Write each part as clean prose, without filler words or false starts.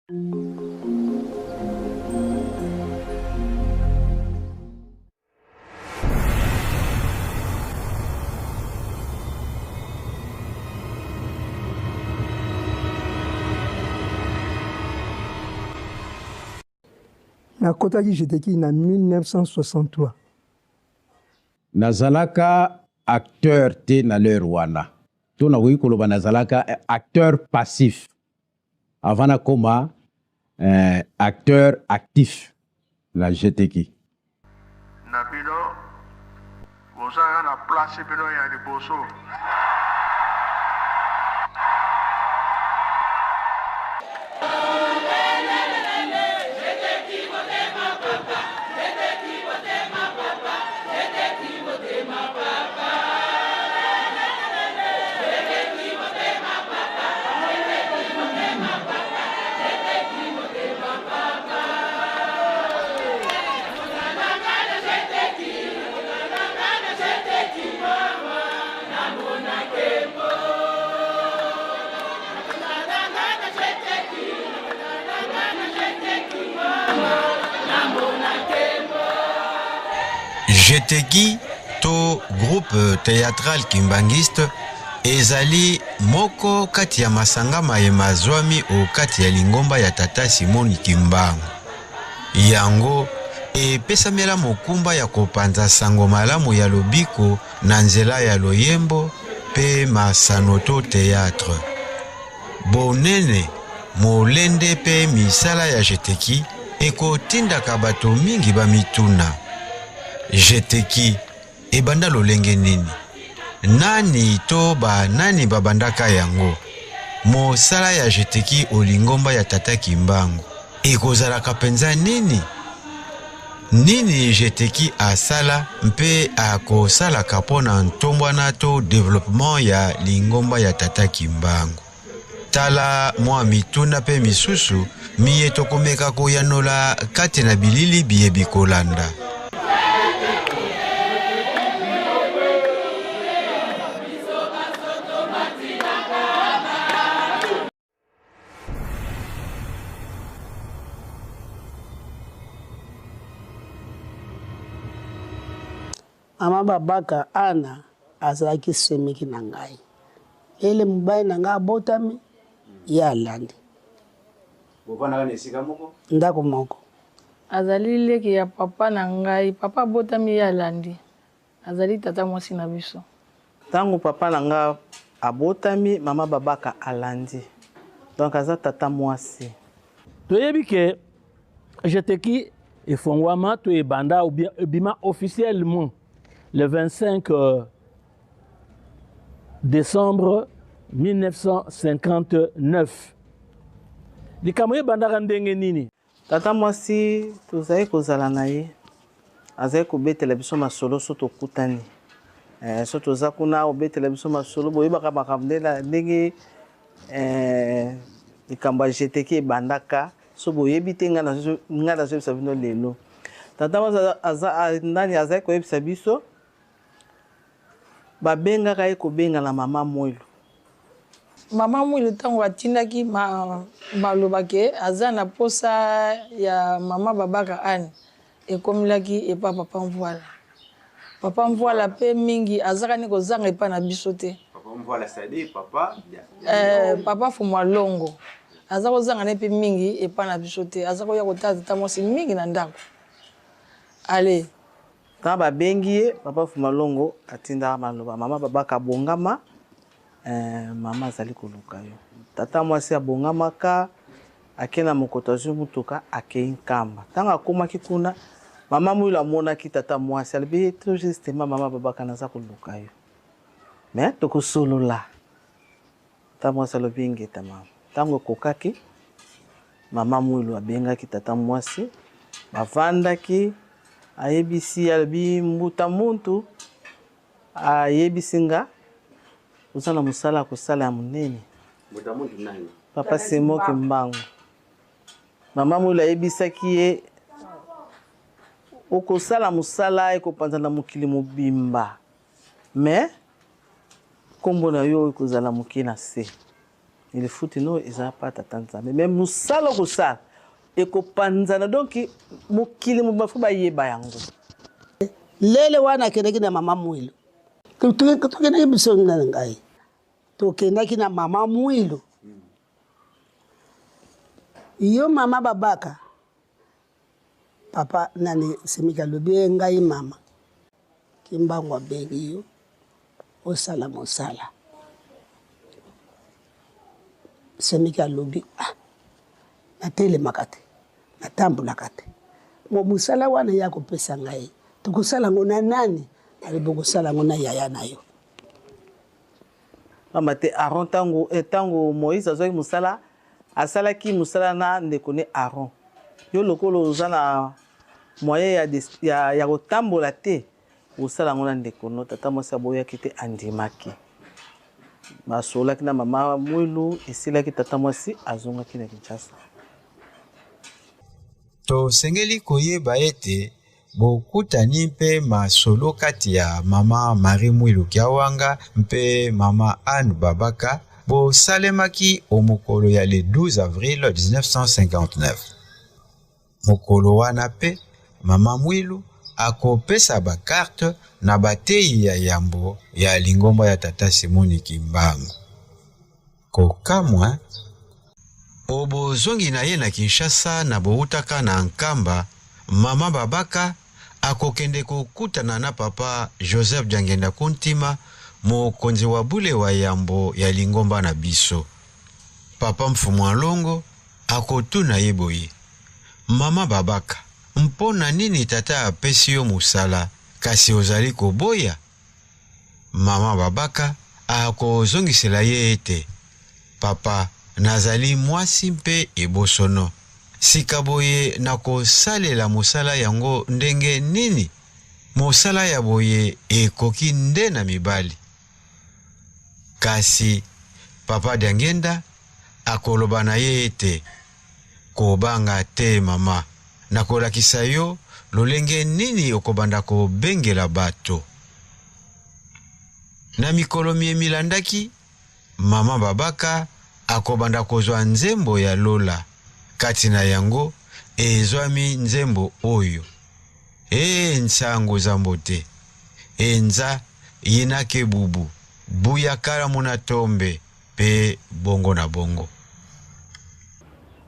Nakotaki Jeteki na 1963. Nazalaka acteur te na l'heure wana to nakoki koloba nazalaka acteur passif avant nakoma eh, acteur actif na GTK. Na bino boza na place bino ya liboso. Jeteki to groupe theatral kimbanguiste ezali moko kati ya masanga maye mazwami o kati ya lingomba ya tata Simon Kimbangu. Yango epesamela mokumba ya kopanza sango malamu ya lobiko na nzela ya loyembo pe masano to theatre. Bonene, molende pe misala ya Jeteki ekotindaka bato mingi bamituna, Jeteki ebanda lolenge nini? Nani to ba nani babandaka yango? Mosala ya Jeteki o lingomba ya Tata Kimbangu ekozalaka penza nini? Nini Jeteki asala mpe akosalaka mpo na ntombwana to developpement ya lingomba ya Tata Kimbangu? Tala mwa mituna mpe misusu miye tokomeka koyanola kati na bilili biye bikolanda. Mama Babaka Anna azalaki semeki na ngai. Ele mobali na ngai abotami, ye alandi. Bovandaka na esika moko? Ndako moko. Azali leki ya papa na ngai. Papa abotami, ye alandi. Azali tata mwasi na biso. Tango papa na nga abotami, mama Babaka alandi. Donc aza tata mwasi. Toyebi ke Jeteki efongwama to ebanda ou bien ebima officiellement le 25 euh, décembre 1959. Likambo ebandaka ndenge nini? Tata mwasi tozali kozala na ye azali kobetela biso masolo so tokutani eh, so toza kuna obetela biso masolo boyebaka makambo ndenge eh, likambo ya jeteki ebandaka so boyebi te ngai nazoyebisa bino lelo tata mwasi aza nani azali koyebisa biso Babengaka ye kobenga na mama Mwilu. Mama Mwilu tango atindaki maloba ke aza na posa ya mama Babaka Anne ekomelaki epa papa Mvuala. Papa Mvuala pe mingi azaka ne kozanga epa na biso te. Papa Mvuala c'est à dire papa Eh, papa Fumua Longo aza kozanga ne pe mingi epa na biso te. Aza koya kotala tata mwasi mingi na ndako. Allez. Tango babengi ye, papa Fumalongo atindaka maloba, mama Babaka bongama, eh, mama azali koluka yo. Tata mwasi abongamaka, ake na mokoto azwi motuka, akei Nkamba. Tango akomaki kuna, mama Mwilu amonaki tata mwasi, alobi, tout justement mama Babaka naza koluka yo. Mais tokosolola. Tata mwasi alobi ingeta mama. Tango ekokaki, mama Mwilu abengaki tata mwasi, bavandaki, ayebisi ye, alobi mbuta muntu ayebisi nga oza na mosala ya kosala ya monene. Mbuta muntu nani? Papa Simon Kimbangu. Mama Mwilu ayebisaki ye okosala mosala ekopanzana na mokili mobimba mais Kombo na yo ekozala moke na se. Lifuti no eza pa tata Nzambe mais musala okosala ekopanzana donc mokili mobimba faut bayeba yango. Lele wana akendaki na mama Mwilu. Tokendaki biso na ngai. Tokendaki na mama Mwilu. Yo mama babaka. Papa nani Semiki alobi ye ngai mama. Kimbangu abengi yo osala mosala. Semiki alobi ah natelemaka te natambolaka te mo mosala wana ye akopesa ngai tokosala yango na nani? Alobi bokosala yango na yaya na yo. Pamba te Aaron tango eh, tango Moïse azwaki mosala asalaki mosala na ndeko ne Aaron. Yo lokola oza na moyen ya, ya, ya kotambola te osala yango na ndeko no. Tata mwasi aboyaki te, andimaki. Basololaki na mama Mwilu, esilaki tata mwasi azongaki na Kinshasa. Tosengeli koyeba ete Bokutani mpe masolo kati ya mama Marie Mwilu Kiawanga mpe mama Anne Babaka bosalemaki o'mokolo ya le 12 avril 1959. Mokolo wana mpe mama Mwilu akopesa ba carte na bateyi ya yambo ya lingomba ya Tata Simoni Kimbangu. Kokamwa, O bozongi na ye na Kinshasa na bowutaka na Nkamba, mama Babaka akokende kokutana na papa Joseph Diangienda Kuntima, mokonzi wa bule wa yambo ya lingomba na biso. Papa Mfumu'a Nlongo akotuna ye boye, Mama Babaka, mpo na nini tata apesi yo mosala, kasi ozali koboya? Mama Babaka akozongisela ye ete, Papa, nazali mwasi mpe ebosono. Sika boye nakosalela mosala yango ndenge nini? Mosala ya boye ekoki nde na mibali. Kasi Papa Diangienda akoloba na ye ete, Kobanga te, mama. Nakolakisa yo lolenge nini okobanda kobengela bato. Na mikolo miye milandaki, mama Babaka akobanda kozwa nzembo ya lola. Kati na yango ezwami nzembo oyo, Ee nsango zambo te, enza yinake bubu, buya kala muna tombe. Pe bongo na bongo.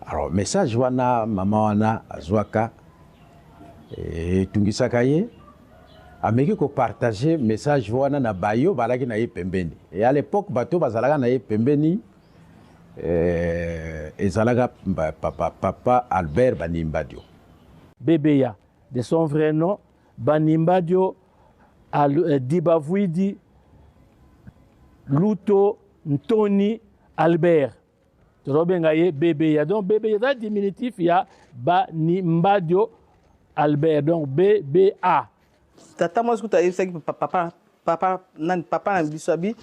Alors message wana mama wana azwaka etungisaka ye, ameki ko partager message wana na bayo balaki na ye pembeni. Et à l'époque bato bazalaka na ye pembeni eh, ezalaka papa, papa Albert Banimbadio. Bebeya, de son vrai nom, Banimbadio Al, eh, Dibavuidi Luto Ntoni Albert tozobenga ye Bebeya. Donc Bebeya eza diminutif ya Banimbadio Albert, donc BBA. Tata mwasi kutu ayebisaki papa, papa, nani, papa na biso abi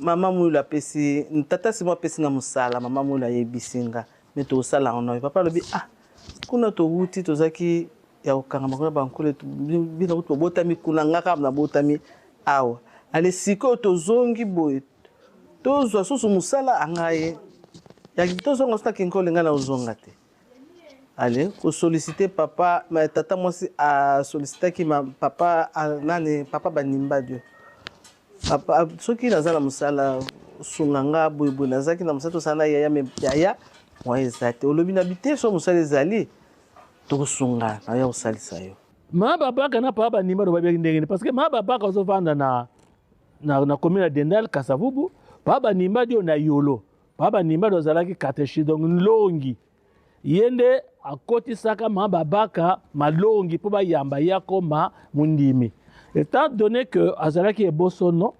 mama Mwilu apesi tata Simon apesi nga mosala, mama Mwilu ayebisi nga me tokosala yango nayo. Papa alobi ah, kuna towuti tozalaki ya kokangama kuna bankole bino kutu bobotami kuna, nga kaka nabotami awa. Ale sikoyo tozongi boye tozwa susu mosala angaye ya tozonga susu na kinkole, ngai naozonga te. Ale ko solliciter papa ma tata mwasi a sollicitaki ma papa a, nani papa Banimba Dieu papa soki naza na mosala sunga nga boye boye nazalaki na mosala tosala na yaya me yaya moyen eza te olobi na bite so mosala ezali tokosunga na ya kosalisa yo. Ma babaka na papa Banimba do babeki ndenge parce que ma babaka ozovanda na na, na commune ya Dendal Kasavubu, papa Banimba dio na Yolo. Papa Banimba do azalaki catéchiste donc nlongi ye nde akotisaka ma babaka malongi mpo bayamba ye akoma mondimi. Etant donné que azalaki ebosono,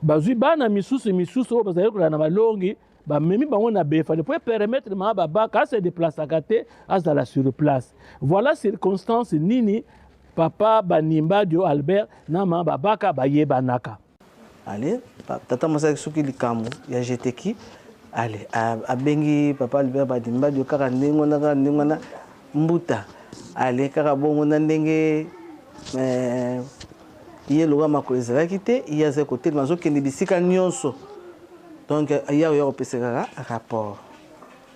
bazwi bana misusu misusu oyo bazali kolanda na malongi bamemi bango na befale mpo epermettre ma babaka ase deplasaka te azala sur place. Voilà circonstance nini papa Banimbadio Albert na ma babaka bayebanaka. Allez, tata mwasi soki likambo ya jeteki, allez, abengi papa Albert Badimbadio kaka ndenge wana, kaka ndenge wana mbuta. Allez, kaka bongo na ndenge eh, ye lokola makolo ezalaki te, ye azali kotelema, azokende bisika nyonso. Donc ye akoya kopesa kaka rapport.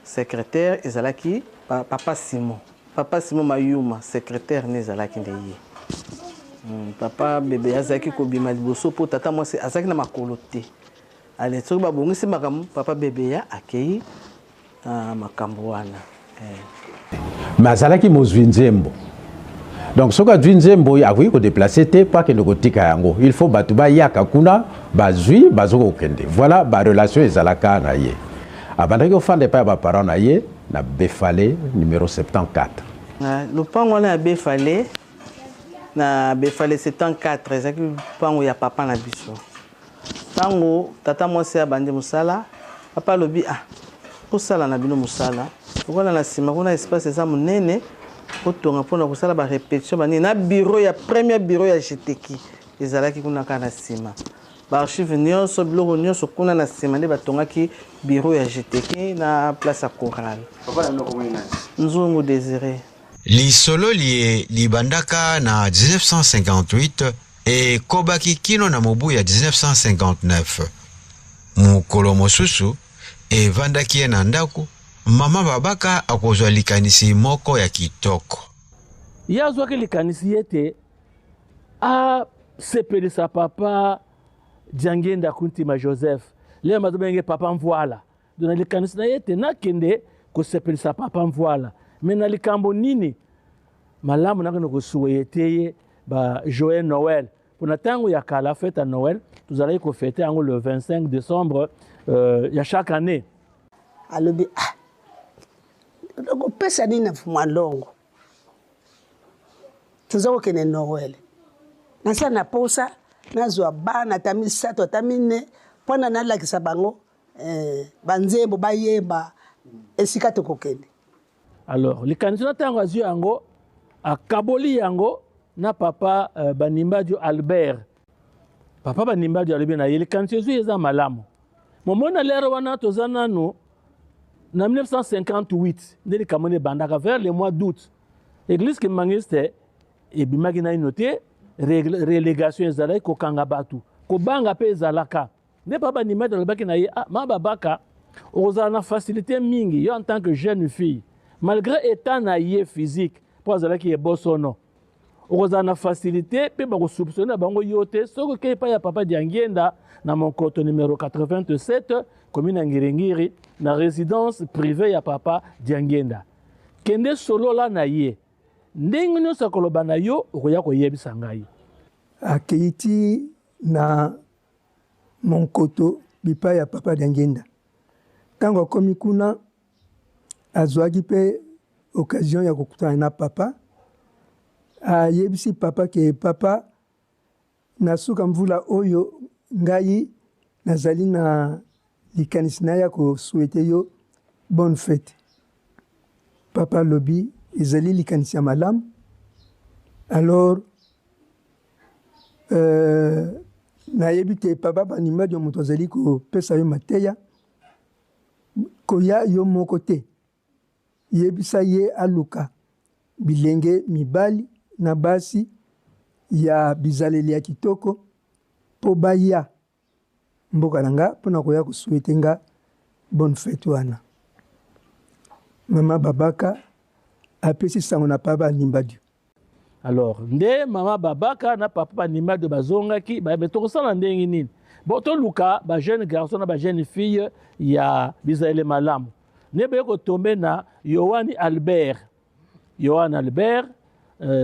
Secrétaire ezalaki papa Simon. Papa Simon Mayuma, secrétaire ne ezalaki nde ye. Papa bebe azalaki kobima liboso mpo tata mwasi azalaki na makolo te. Ale soki babongisi makambo, papa bebe ya akei na makambo wana. Mais azalaki mozwi nzembo. Donc soki azwi nzembo akoki kodeplace te mpo akende kotika yango. Il faut bato bayaka kuna bazwi bazo kokende. Voilà ba relation ezalaka na ye. Abandaki kofanda epai ya ba parents na ye na Befale numero 74. Lopango wana ya Befale na Befale 74 ezalaki lopango ya papa na biso. Ntango tata mwasi abandi mosala, papa alobi ah, bosala na bino mosala lokola na nsima kuna espace eza monene, botonga mpona kosala ba repetition banini na bureau ya premier bureau ya GTK ezalaki kuna kaka na nsima, ba archive nyonso biloko nyonso kuna na nsima nde batongaki bureau ya GTK na place ya chorale. Nzungu Desire. Lisolo liye libandaka na 1958 ekobaki kino na mobu ya 1959. Mokolo mosusu, evandaki ye na ndako, mama Babaka akozwa likanisi moko ya kitoko. Ye azwaki likanisi ete asepelisa papa Diangienda Kuntima Joseph, lelo bazobenge papa Mvuala. Donc na likanisi na ye ete nakende kosepelisa papa Mvuala, me na likambo nini malamu nakende kosuwete ye ba joyeux Noël. Mpo na ntango ya kala fete ya Noël tozalaki kofete yango le 25 décembre ya chaque année. Alobi ah, nakopesa nini na Mfumua Longo, toza kokende Noël, nasala na posa nazwa bana ata misato ata mine mpona nalakisa bango banzembo bayemba esika tokokende. Alors likanisi na ntango azwi yango akaboli yango na papa Banimbadio Albert. Papa Banimbadio alobi na ye likanisi ezwi eza malamu. Momoni na lere wana toza nanu na 1958 nde likambo wana ebandaka vers le mois d'août. Église kimbanguiste ebimaki naino te, relégation ezalaki kokanga bato, kobanga mpe ezalaka. Nde papa Banimbadio alobaki na ye, ah, ma Babaka, okozala na facilité mingi yo en tant que jeune fille, malgré état na ye physique mpo azalaki ebosono, okozala na facilité mpe bakosoupçonne na bango yo te soki okei epai ya papa Diangienda na Monkoto numero 87 commune ya Ngiringiri na résidence privée ya papa Diangienda. Kende solola na ye, ndenge nyonso akoloba na yo okoya koyebisa ngai. Akei ti na Monkoto bipai ya papa Diangienda. Ntango akomi kuna azwaki mpe occasion ya kokutana na papa. Ayebisi papa ke papa, na suka mvula oyo ngai nazali na likanisi na ya ko souhaiter yo bonne fete. Papa alobi ezali likanisi ya malamu. Alors nayebi te papa Banimbadio moto azali kopesa yo mateya, koya yo moko te, yebisa ye aluka bilenge mibali na basi ya bizaleli ya kitoko mpo baya mboka na nga mpona koya kosuete nga bonne fete wana. Mama Babaka apesi sango na papa Banimbadio. Alors nde mama Babaka na papa Banimbadio bazongaki, bayebi tokosala ndenge nini? Bon, toluka ba jeune garçon na ba jeune fille ya bizaleli malamu. Nde baye kotombe na Yohani Albert. Yohani Albert,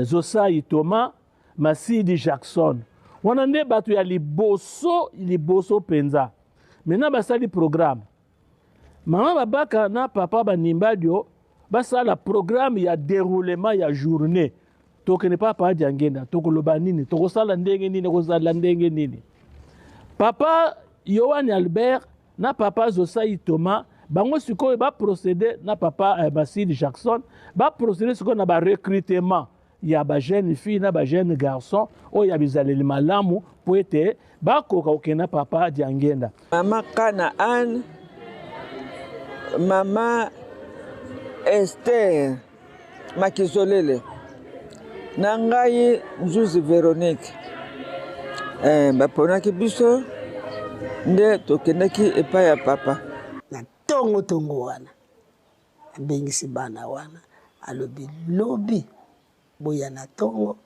Zosai Thomas, Masidi Jackson. Wana nde bato ya liboso liboso mpenza. Maintenant basali programme. Mama Babaka na papa Banimbadio basala programme ya déroulement ya journée. Tokende papa Diangienda, tokoloba nini, tokosala ndenge nini, kozala ndenge nini. Papa Yohani Albert na papa Zosai Thomas bango sikoyo ba procéder na papa Basile Jackson, ba procéder sikoyo na ba recrutement ya ba jeune fille na ba jeune garçon oyo ya bizaleli malamu po ete bakoka kokende na papa Diangienda. Mama Kana Anne, mama Esther Makizolele na ngai Nzuzi Veronique, baponaki biso. nde tokendaki epai ya papa. Na tongo tongo wana abengisi bana wana alobi lobi boya na tongo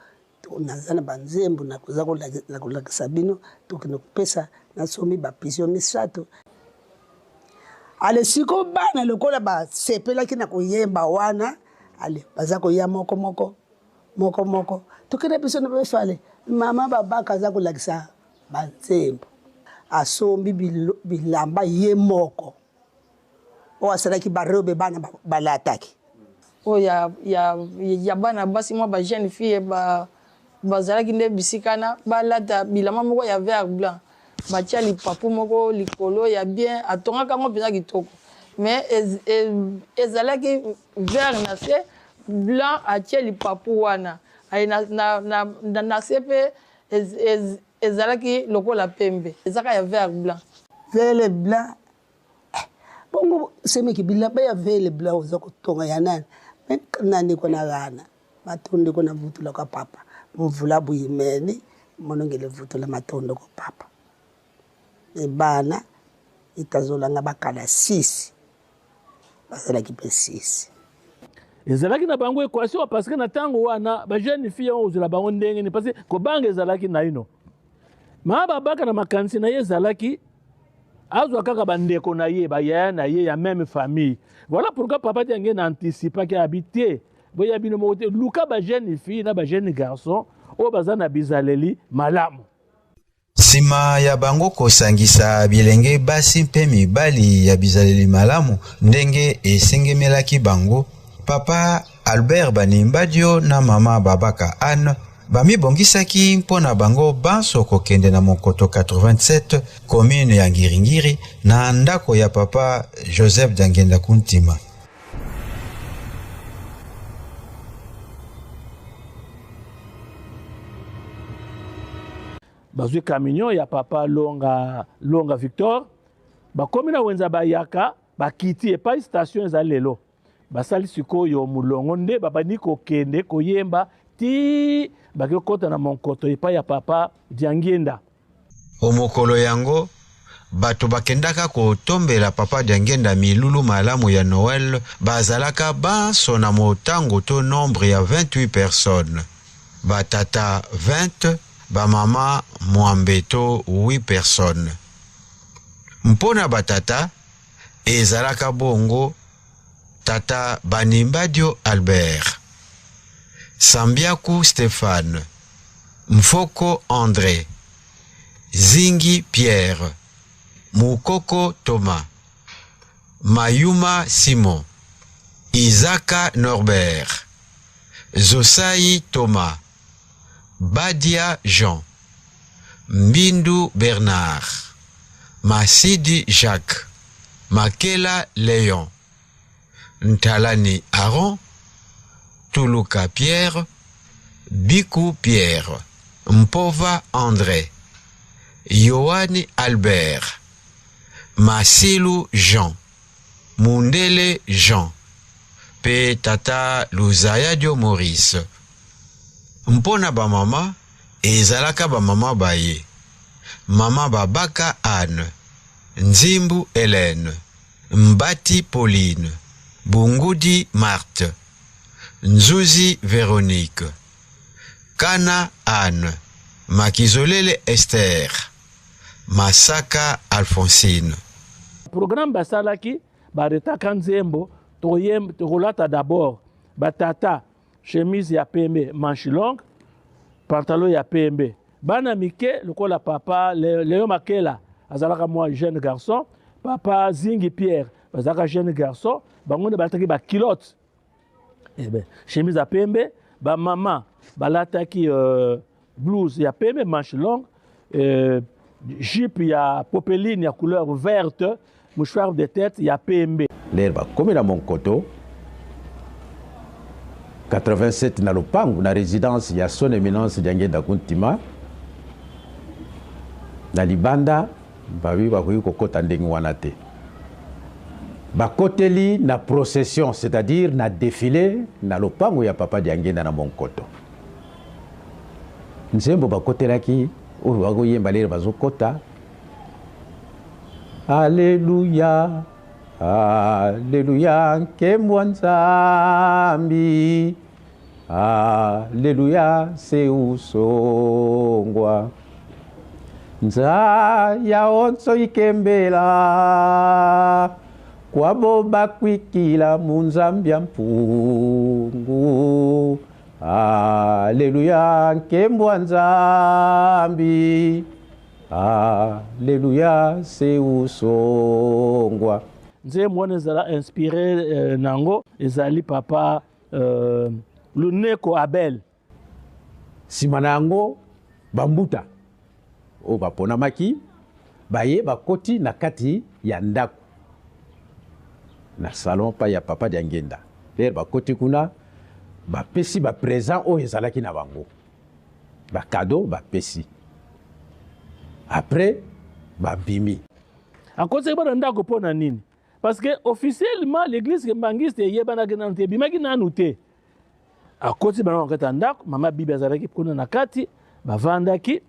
naza na banzembo nakoza kolakisa bino tokende kopesa nasombi bapisio misato ale siko bana lokola basepelaki na koyemba wana ale baza koya moko moko moko moko tokende biso na biso ale mama babaka aza kolakisa banzembo asombi bilamba ye moko oyo asalaki barobe bana balataki oyo ya, ya, ya bana basi mwa ba jeune fille ba, bazalaki nde bisika na balata bilamba moko ya vert blanc batia lipapu moko likolo ya bien atongaka yango mpenza kitoko mais ezalaki vert na se blanc atie lipapu wana aye na, na, na, na, na se mpe ez, ez, ezalaki lokola pembe ezaka ya vert blanc vert blanc eh, bongo semeki bilamba ya vert blanc oza kotonga ya nani me nani kona gana matondo kona vutula kwa papa mvula buyimene monongele vutula matondo ko papa ebana itazolanga bakala sisi bazalaki mpe sisi Ezalaki na bango equation parce que na ntango wana ba jeune fille yango kozela bango ndenge nini parce que kobanga ezalaki naino. Mama babaka na makanisi na ye ezalaki azwa kaka bandeko na ye bayaya na ye ya meme famille. Voilà pourquoi papa Diange na anticipaki abi te boya bino moko te luka ba jeune fille na ba jeune garçon oyo baza na bizaleli malamu. Nsima ya bango kosangisa bilenge basi mpe mibali ya bizaleli malamu ndenge esengemelaki bango, Papa Albert Banimbadio na Mama Babaka Anne bamibongisaki mpo na bango banso kokende na Monkoto 87, commune ya Ngiri-Ngiri, na ndako ya Papa Joseph Diangienda Kuntima. Bazwi camion ya papa Longa, Longa Victor, bakomi na wenza bayaka, bakiti epai station ezali lelo, basali sikoyo molongo nde babandi kokende koyemba ti bake kokota na monkoto epai ya papa Diangienda. O mokolo yango, bato bakendaka kotombela Papa Diangienda milulu malamu ya Noël bazalaka banso na motango to nombre ya 28 personnes, ba tata 20, ba mama mwambe to 8 personnes. Mpo na ba tata, ezalaka bongo tata Banimbadio Albert, Sambiaku Stephane, Mfoko Andre, Zingi Pierre, Mukoko Thomas, Mayuma Simon, Isaka Norbert, Zosai Thomas, Badia Jean, Mbindu Bernard, Masidi Jacques, Makela Leon, Ntalani Aaron, Tuluka Pierre, Biku Pierre, Mpova Andre, Yohani Albert, Masilu Jean, Mundele Jean mpe tata Luzayadio Maurice. Mpo na bamama, ezalaka bamama baye, Mama Babaka Anne, Nzimbu Helène, Mbati Pauline, Bungudi Marthe, Nzuzi Veronique, Kana Anne, Makizolele Esther, Masaka Alphonsine. Programme basalaki baretaka nzembo toyemba tokolata d'abord batata chemise ya pembe manche longue pantalon ya pembe bana mike lokola papa Léon Makela azalaka mwa jeune garçon papa Zingi Pierre bazalaka jeune garçon bango nde balataki ba culotte eh ben, chemise ya pembe ba mama balataki euh, blouse ya pembe manche longue euh, jupe ya popeline ya couleur verte mouchoir de tête ya pembe. Lere bakomi na Monkoto 87 na lopango na residence ya son eminence Diangienda Kuntima na libanda babi bakoki kokota ndenge wana te bakoteli na procession c'est-à-dire na défilé na lopango ya papa Diangienda na Monkoto nzembo bakotelaki oyo bakoyemba lere bazokota. Aleluya, aleluya, nkembo ya Nzambi. Aleluya, se usongwa. Nza ya onso ikembela kwabo bakwikila mu Nzambi ya mpungu. Aleluya, nkembo ya Nzambi. Aleluya, se usongwa. Nzembo wana ezala inspiré eh, nango ezali papa euh, Luneko Abel. Nsima na yango bambuta oyo baponamaki baye bakoti na kati ya ndako na salon pa ya papa Diangienda. Lere bakoti kuna bapesi ba present oyo ezalaki na bango ba cadeau bapesi après babimi. Akotisaki bana ndako mpo na nini? Parce que officiellement l'église kimbanguiste eyebanaki nanu te, ebimaki nanu te. Akoti bango na kati ya ndako, mama Bibi azalaki kuna na kati, bavandaki.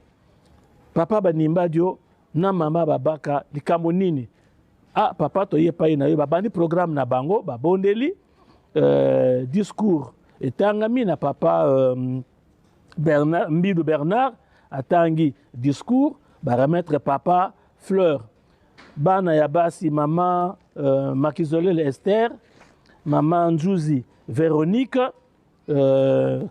Papa Banimbadio na mama Babaka, likambo nini? Ah, papa toye epai na yo, babandi programme na bango, babondeli discours etangami na papa Bernard, Mbidu Bernard atangi discours, ba remettre papa fleur. Bana ya basi mama Makizolele Esther, mama Nzuzi Véronique,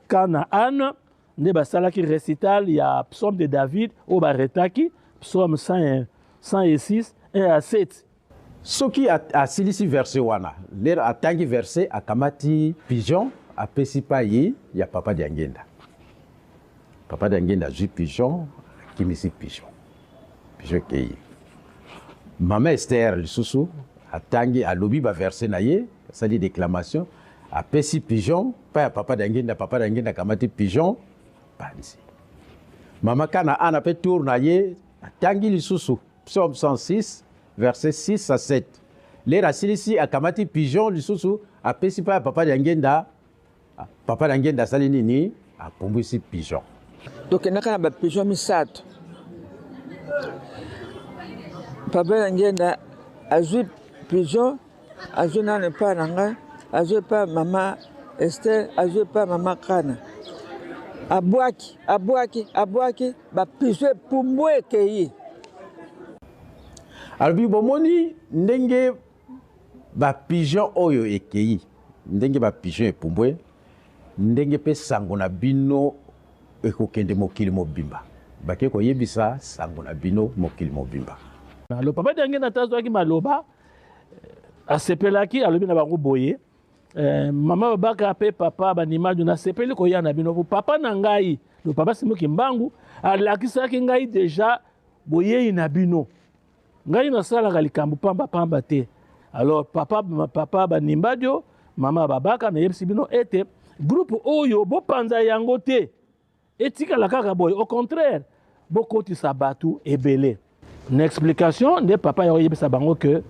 Kana Anne nde basalaki recital ya psaume de David oyo baretaki psaume 106 1 à 7. Soki asilisi verset wana, lere atangi verset akamati pigeon apesi payi ya papa Diangienda. Papa Diangienda azwi pigeon, akimisi pigeon. Pigeon ekeyi. Mama Esther lisusu atangi alobi ba verset na ye, asali déclamation, apesi pigeon pa ya papa Diangienda, papa Diangienda akamati pigeon panzi. Mama Kana ana pe tour na ye atangi lisusu Psaume 106 verset 6 à 7. Lera asilisi akamati pigeon lisusu apesi pa ya papa Diangienda. Papa Diangienda asali nini? Apumbwisi pigeon. Tokendaka na ba pigeon misato. Papa Diangienda azwi pigeon, azwi nano epai na ngai, azwi epai mama Esther, azwi epai mama Kana. Abwaki, abwaki, abwaki, ba pigeon epumbwe ekei. Alobi bomoni ndenge ba pigeon oyo ekei, ndenge ba pigeon epumbwe, ndenge pe sango na bino ekokende mokili mobimba. Bake koyebisa sango na bino mokili mobimba. Alo papa Diangienda ata azwaki maloba, asepelaki, alobi na bango boye, mama Babaka pe papa Banimadu, nasepeli koya na bino po papa na ngai, le papa Simon Kimbangu, alakisaki ngai deja boyei na bino. Ngai nasalaka likambo pamba pamba te. Alors papa Banimbadio, mama Babaka, nayebisi bino ete groupe oyo bopanza yango te, etikala kaka boye, au contraire bokotisa bato ebele. Na explication nde papa ya oyebisa bango que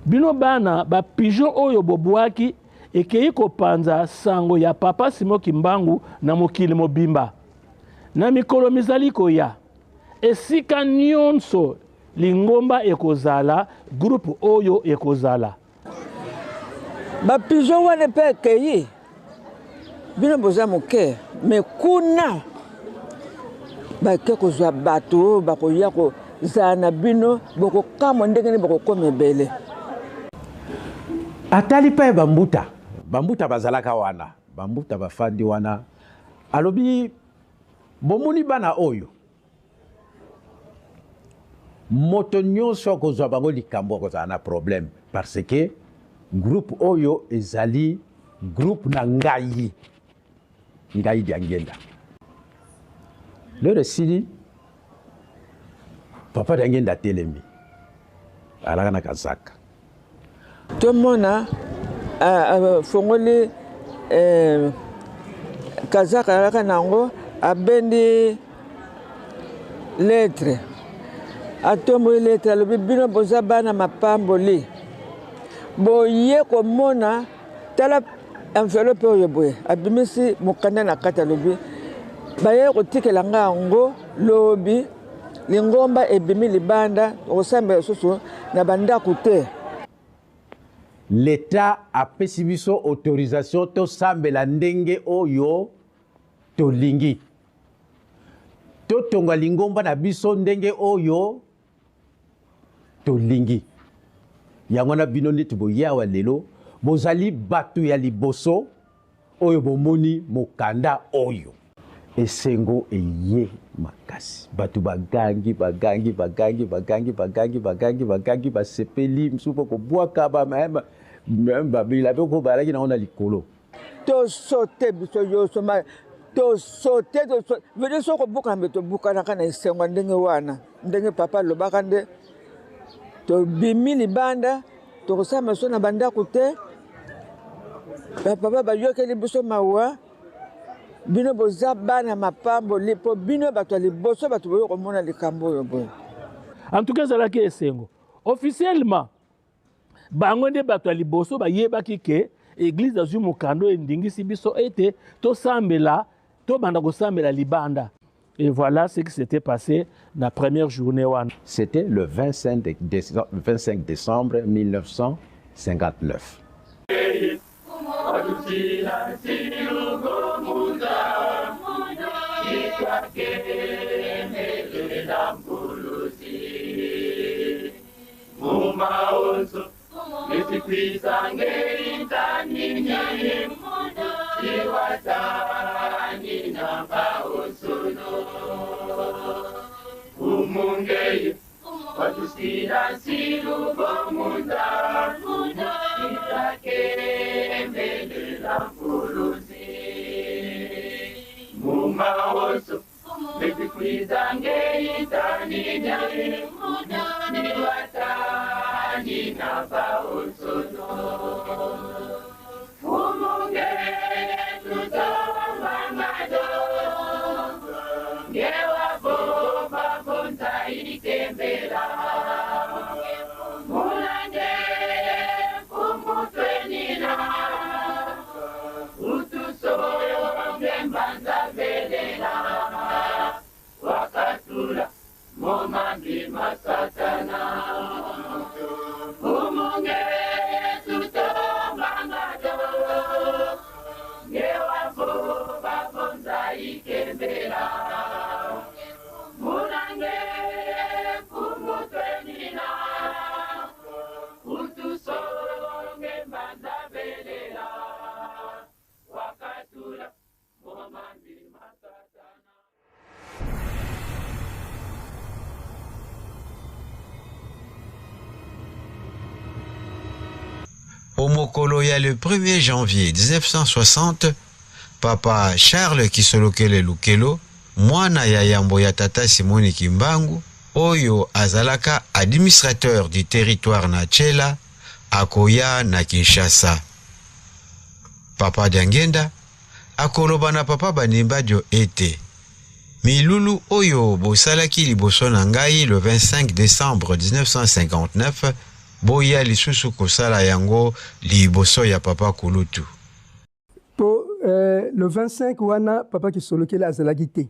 bino bana ba pigeon oyo bobwaki ekei kopanza sango ya papa Simon Kimbangu na mokili mobimba. Na mikolo mizali koya, esika nyonso lingomba ekozala, groupe oyo ekozala. Ba pigeon wana pe ekei, bino boza moke, me kuna bake kozwa bato oyo bakoya kozala na bino, bokokamwa ndenge nini bokokoma ebele. Atali pe bambuta, bambuta bazalaka wana, bambuta bafandi wana, alobi bomoni bana oyo, moto nyonso akozwa bango likambo akozala na problème parce que groupe oyo ezali groupe na ngai, ngai Diangienda. Lelo esili, papa Diangienda atelemi, alaka na kazaka. Tomona fongoli kazaka alaka nango, abendi lettre, atomboli lettre, alobi bino boza bana mapamboli, boye komona tala enveloppe oyo boye, abimisi mokanda na kati, alobi baye kotikela nga yango lobi. Lingomba ebimi libanda, tokosambela lisusu na bandako te. L'Etat apesi biso autorisation tosambela ndenge oyo tolingi. Totonga lingomba na biso ndenge oyo tolingi. Yango wana bino neti boye awa lelo bozali bato ya liboso oyo bomoni mokanda oyo. Esengo eye makasi, bato bagangi, bagangi, bagangi, bagangi, bagangi, bagangi, bagangi, basepeli, mosusu mpo kobwaka babilabe oyo bazalaki nango na likolo. Tosote biso nyonso, tosote, tosote vede soki kobukana mbe tobukanaka na esengo ya ndenge wana, ndenge papa alobaka nde tobimi libanda, tokosala maso na bandako te. Bapapa bayokeli biso mawa, bino boza bana mapamboli mpo bino bato ya liboso bato boyo komona likambo oyo boye. En tout cas ezalaki esengo. Officiellement bango nde bato ya liboso bayebaki ke eglise azwi mokanda oyo endingisi biso ete tosambela, tobanda kosambela libanda. Et voilà ce qui s'était passé la première journée wana. C'était le 25 décembre 1959. Omokolo ya le 1er janvier 1960, Papa Charles Kisolokele Lukelo, mwana ya yambo ya tata Simoni Kimbangu, oyo azalaka administrateur du territoire na Tshela, akoya na Kinshasa. Papa Diangienda akoloba na Papa Banimbadio ete, Milulu oyo bosalaki liboso na ngai le 25 décembre 1959, boya lisusu kosala yango liboso ya Papa Kulutu. Po le 25 wana Papa Kisolokele azalaki te.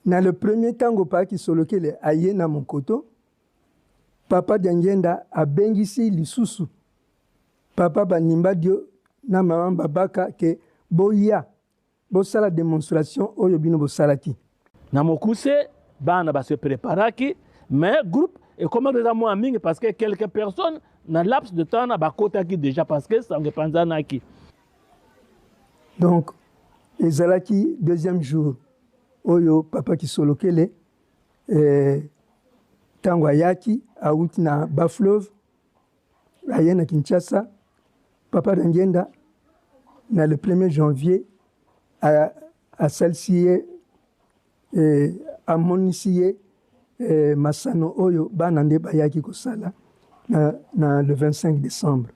Na le premier tango Papa Kisolokele aye na Monkoto, Papa Diangienda abengisi lisusu Papa Banimbadio na Mama Babaka ke boya bosala demonstration oyo bino bosalaki. Na mokuse, bana ba se preparaki, mais groupe ekomaki deja mwa mingi parce que quelques personnes na laps de temps na bakotaki deja parce que sango epanzanaki. Donc ezalaki deuxième jour oyo Papa Kisolokele tango ayaki awuti na Bas-Fleuve aye na Kinshasa, Papa Diangienda na le 1er janvier asalisi ye amonisi ye masano oyo bana nde bayaki kosala na le 25 décembre.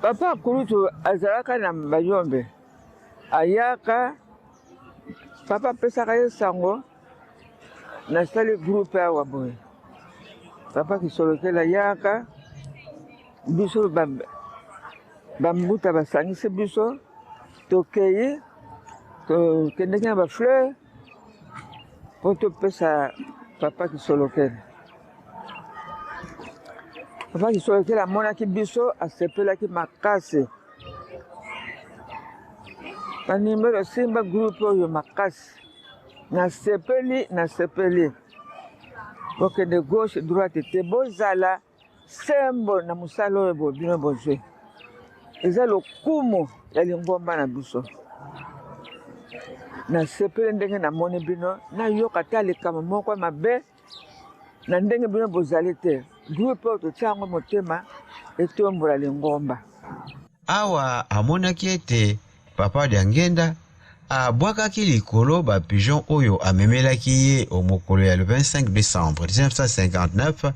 Papa Kulutu azalaka na Bayombe, ayaka papa apesaka ye sango nasali groupe awa boye. Papa Kisolokele ayaka biso bambuta basangisi biso tokei tokendeki na ba fleur mpo topesa papa Kisolokele. Papa Kisolokele amonaki biso, asepelaki makasi. Banimero simba groupe oyo makasi. Nasepeli, nasepeli. Bokende gauche droite te, bozala sembo na mosala oyo bino bozwi. Eza lokumu ya lingomba na biso. Nasepeli ndenge namoni bino, nayoka ata likambo moko ya mabe na ndenge bino bozali te. Groupe oyo totia yango motema etombola lingomba. Awa amonaki ete Papa Diangenda abwakaki likolo ba pigeons oyo amemelaki ye o mokolo ya le 25 decembre 1959,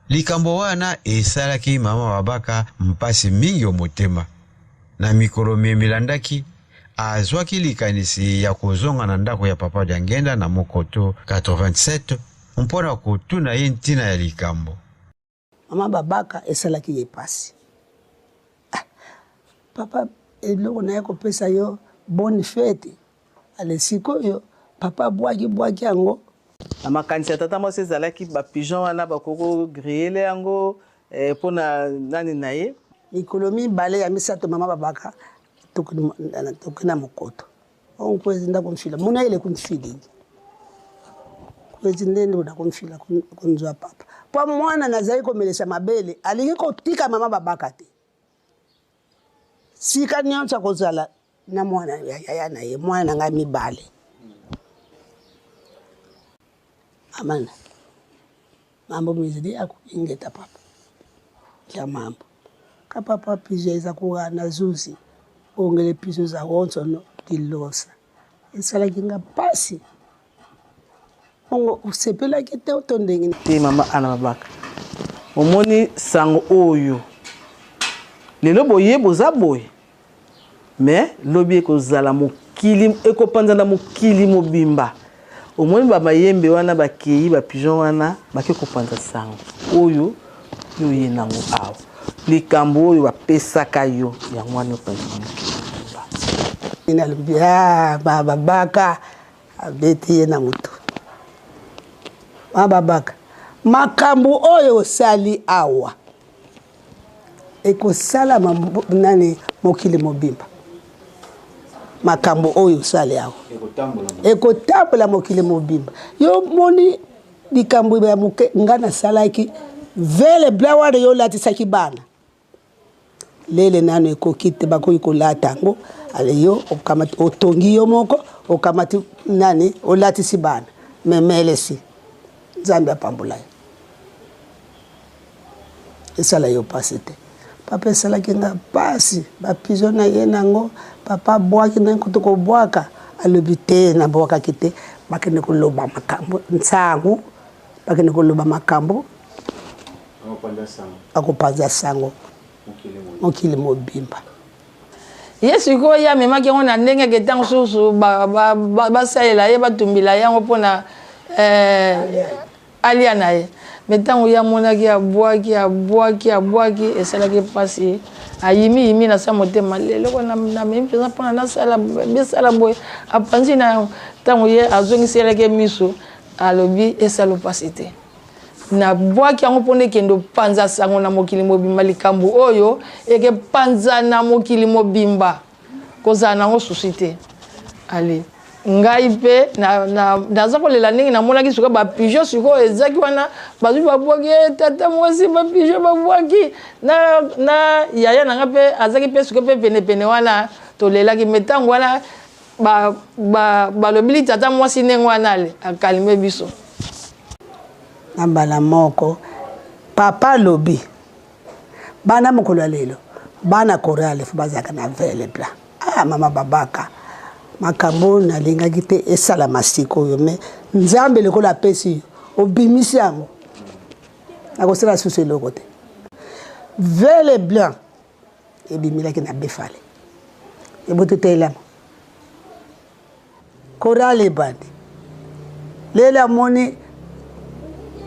likambo wana esalaki mama Babaka mpasi mingi o motema. Na mikolo miye milandaki, azwaki likanisi ya kozonga na ndako ya Papa Diangenda na Mokoto 87 mpo na kotuna ye ntina ya likambo. Mama Babaka esalaki ye pasi. Ah, papa eloko naye kopesa yo bonne fete. Ale sikoyo papa abwaki bwaki yango. Na makanisi ya tata mwasi ezalaki ba pigeon wana bakoki ko grillele yango eh, mpo na nani na ye. Mikolo mibale ya misato mama Babaka toki na mokoto. Onkwezi ndakumfila muna ile kumfilingi kwezi nde ndo nakumfila kunzwa papa mpo mwana nazali komelesa mabele alingi kotika mama babaka te sika nyonso akozala na mwana ya yaya na ye mwana na ngai mibale amana mambo mizili akubingeta papa kya mambo ka papa pizo eza kughana zuzi bongele pizo za wonsono dilosa esalaki nga mpasi bongo osepelaki te to ndenge te mama ana babaka omoni sango oyo lelo boye boza boye Mais lobi ekozala mokili ekopanzana mokili mobimba omoni ba mayembe wana bakeyi ba pigeon wana bake kopanza sango oyo yo oye nango awa likambo oyo bapesaka yo yango wana epanzaka mokili mobimba. Nalobi ah babaka abeti ye na motu babaka makambo oyo osali awa Ekosalama nani mokili mobimba makambo oyo osali awa ekotambola mokili mobimba yo moni likambo ya moke nga nasalaki vele bla wana yo olatisaki bana lele nano ekoki te bakoki kolata yango ale yo okamati otongi yo moko okamati nani olatisi bana memelesi Nzambe apambola yo. Esala yo pasi te. Papa esalaki nga pasi, ba pigeon na ye nango papa abwaki na kutu kobwaka alobi te nabwakaki te bakende koloba makambo nsango bakende koloba makambo bakopanza sango mokili mobimba. Ye sikoyo ye amemaki yango na ndenge ke ntango mosusu basalela ye batumbila ye yango mpona eh, alia na ye me ntango ye amonaki abwaki abwaki abwaki esalaki mpasi ayimiyimi na sa motema leloko namemi mpenza mpona nasala bisala boye apanzi na yango ntango ye azongiselaki ye miso alobi esalo mpasi te Nabwaki yango mpo nekende opanza sango na mokili mobimba, likambo oyo ekepanzana mokili mobimba, kozala nango souci te. Ale ngai mpe naza kolela ndenge namonaki sikoyo bapigeon sikoyo ezaki wana bazwi babwaki eh, tata mwasi bapigeon babwaki na, na yaya na ngai mpe azaki mpe sikoyo mpe penepene wana tolelaki me ntango wana Ba ba balobili tata mwasi ndenge wana ale akalme biso. Na mbala moko papa alobi bana mokolo ya lelo bana chorale fo bazalaka na vele blanc. Ah mama babaka makambo nalingaki te esalama sikoyo me nzambe lokola apesi yo obimisi yango nakosala susu eloko te vele blanc Ebimelaki na Befale. Eboto telema. Chorale ebandi. Lelo amoni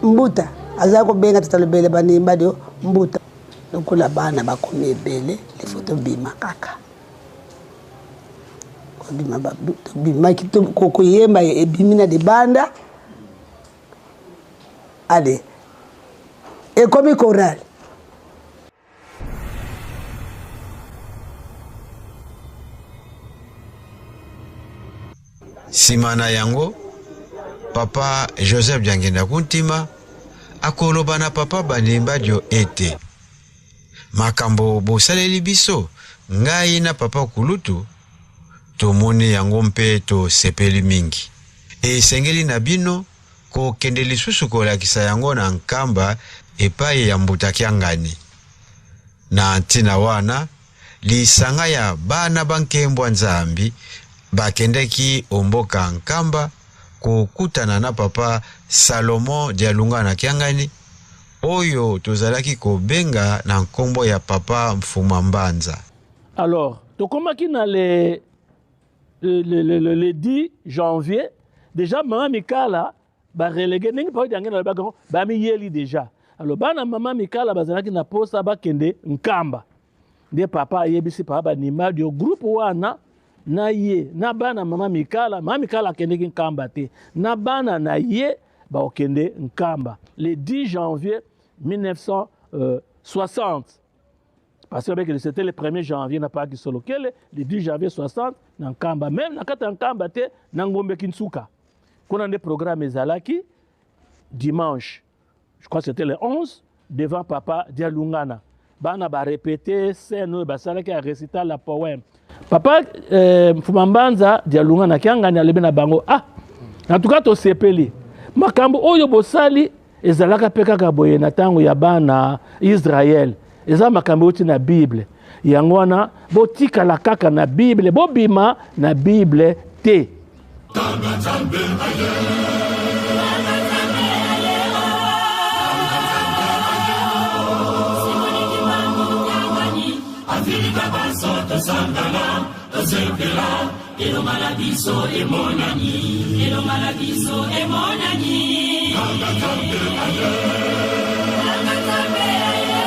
mbuta aza kobenga tata lobele banimba dio mbuta lokola bana bakomi ebele lifo tobima kaka kobima tobimaki koyemba ebimi na libanda. Ale ekomi chorale. Nsima na yango, Papa Joseph Diangienda Kuntima akoloba na Papa Bandimbadio ete, Makambo bosaleli biso, ngai na Papa Kulutu, tomoni yango mpe tosepeli mingi. Esengeli na bino kokende lisusu kolakisa yango na Nkamba epai ya Mbuta Kiangani. Na ntina wana, lisanga ya bana ba nkembwa Nzambi bakendeki o mboka Nkamba kokutana na Papa Salomon Dialungana Kiangani, oyo tozalaki kobenga na nkombo ya Papa Mfuma Mbanza. Alors, tokomaki na le, le, le, le, le, le 10 janvier, déjà mama Mikala ba relégué ndenge papa Diangenda alobaki yango, bamiyeli déjà. Alors bana mama Mikala bazalaki na posa bakende Nkamba. Nde papa ayebisi papa Banimadio groupe wana na ye na bana mama Mikala, mama Mikala akendeki Nkamba te, na bana na ye bakokende Nkamba le 10 janvier 1960. Parce que c'était le 1er janvier na Parc Solokele, le 10 janvier 60 na Nkamba, même na kati ya Nkamba te na Ngombe Kinsuka. Kuna nde programme ezalaki dimanche, je crois que c'était le 11, devant papa Dialungana. Bana ba répéter scène oyo basalaki ya récital la poème. Papa Mfuma Mbanza Dialungana Kiangani alobi na bango, ah, en tout cas tosepeli makambo oyo bosali ezalaka mpe kaka boye na ntango ya bana Israël, eza makambo euti na Bible. Yango wana botikala kaka na Bible, bobima na Bible te. Elonga na biso emonani, elonga na biso emonani. Nanga Nzambe aye, nanga Nzambe aye,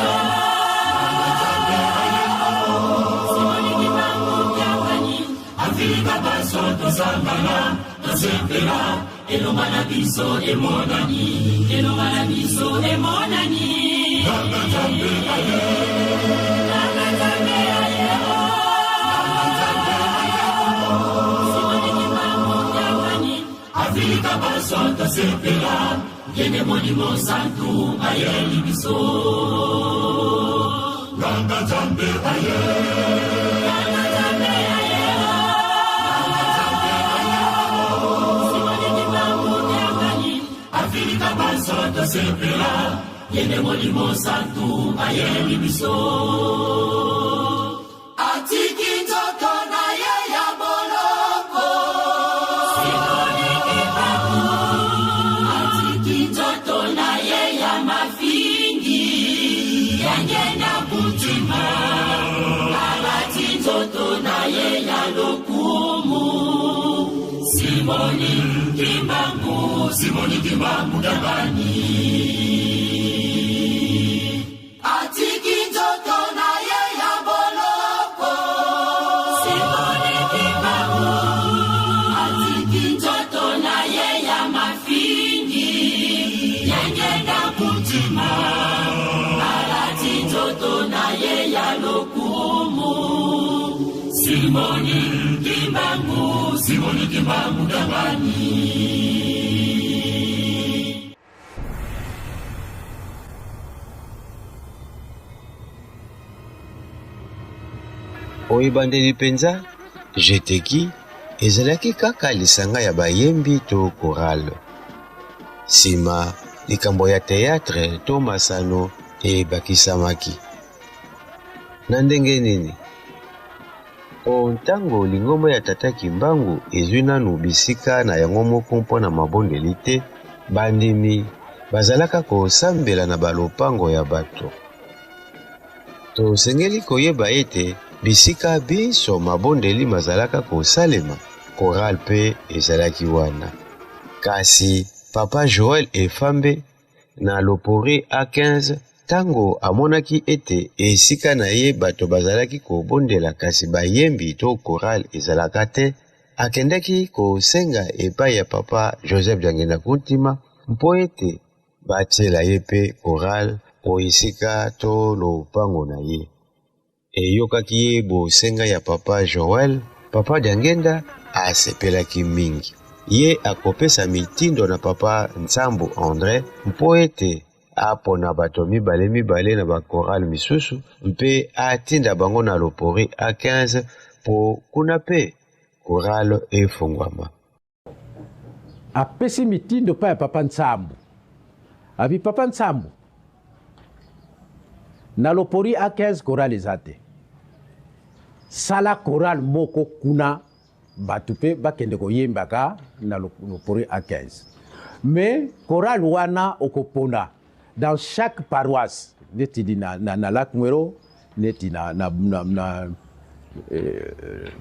nanga Nzambe aye. Simoni Kimbangu Kiangani, Afrika baso tosangana, tosepela, elonga na biso emonani, elonga na biso emonani. Nanga Nzambe aye, nanga Nzambe aye, nanga Nzambe aye. Simoni Kimbangu Kiangani, Afrika baso tosepela, ngene Molimo Santu ayeli biso. Nanga Nzambe aye, nanga Nzambe aye, nanga Nzambe aye. Simoni Kimbangu Kiangani, Afrika baso tosepela, ngene Molimo Santu ayeli biso. Atiki nzoto na ye ya boloko. Simoni Kimbangu, atiki nzoto na ye ya mafingi, Diangienda Kuntima, alati nzoto na ye ya lokumu. Simoni Kimbangu, Simoni Kimbangu Kiangani. Atiki nzoto na ye ya boloko. Simoni Kimbangu, atiki nzoto na ye ya mafingi, Diangienda Kuntima, alati nzoto na ye ya lokumu. Simoni Kimbangu, Simoni Kimbangu Kiangani. O ebandeli mpenza, Jeteki ezalaki kaka lisanga ya bayembi to chorale. Nsima, likambo ya teyatre to masano ebakisamaki. Na ndenge nini? O ntango lingomba ya Tata Kimbangu ezwi nanu bisika na yango moko mpo na mabondeli te, bandimi bazalaka kosambela na balopango ya bato. Tosengeli koyeba ete bisika binso mabondeli mazalaka kosalema, chorale mpe ezalaki wana. Kasi Papa Joël Efambe na Lopori A15, ntango amonaki ete esika na ye bato bazalaki kobondela kasi bayembi to chorale ezalaka te, akendaki kosenga epai ya Papa Joseph Diangienda Kuntima mpo ete batiela ye mpe chorale o esika to lopango na ye. Eyokaki ye bosenga ya papa Joël, papa Diangenda asepelaki mingi. Ye akopesa mitindo na papa Nsambu Andre mpo ete apona bato mibale mibale na ba chorale misusu mpe atinda bango na Lopori A15 mpo kuna mpe chorale efongwama. Apesi mitindo epai ya papa Nsambu, abi papa Nsambu, na Lopori A15 chorale eza te, sala chorale moko kuna bato mpe bakende koyembaka na Lopori A15, mais chorale wana okopona dans chaque paroisse neti na, na, na Lac Mwero, neti na, na, na, na eh,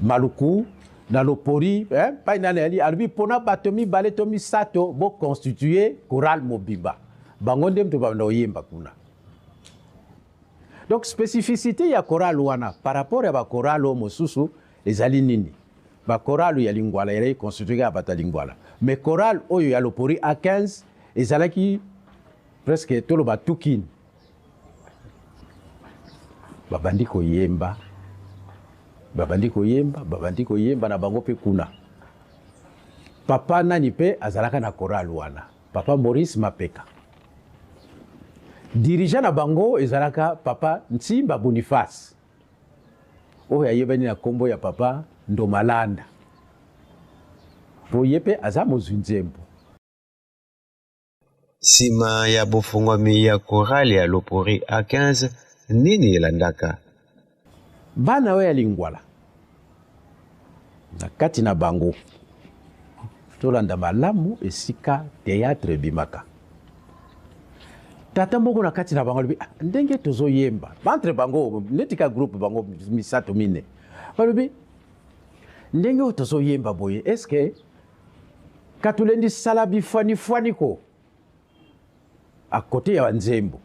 Maluku, na Lopori, eh, pai nani ali alobi pona bato mibale to misato bo constituer chorale mobimba, bango nde moto babanda koyemba kuna. Donc spécificité ya chorale wana par rapport ya ba chorale oyo mosusu ezali nini? Ba chorale ya Lingwala ezalaki constituer kaka bato ya Lingwala, mais chorale oyo ya Lopori A15 ezalaki presque toloba tukini. Babandi koyemba, babandi koyemba, babandi koyemba na bango mpe kuna. Papa nani mpe azalaka na chorale wana, papa Maurice Mapeka. Dirigeant na bango ezalaka papa Nsimba Boniface, oyo ayebani na kombo ya papa Ndomalanda, po ye mpe aza mozwi nzembo. Sima ya bofungwami ya chorale ya Lopori A15, nini elandaka? Bana oyo ya Lingwala, na kati na bango, tolanda malamu esika theatre ebimaka. Tata moko na kati na bango alobi, ah, ndenge tozoyemba entre bango neti ka groupe bango misato mine, balobi ndenge oyo tozoyemba boye, est-ce que katulendi sala bifwanifwani ko à côté ya nzembo,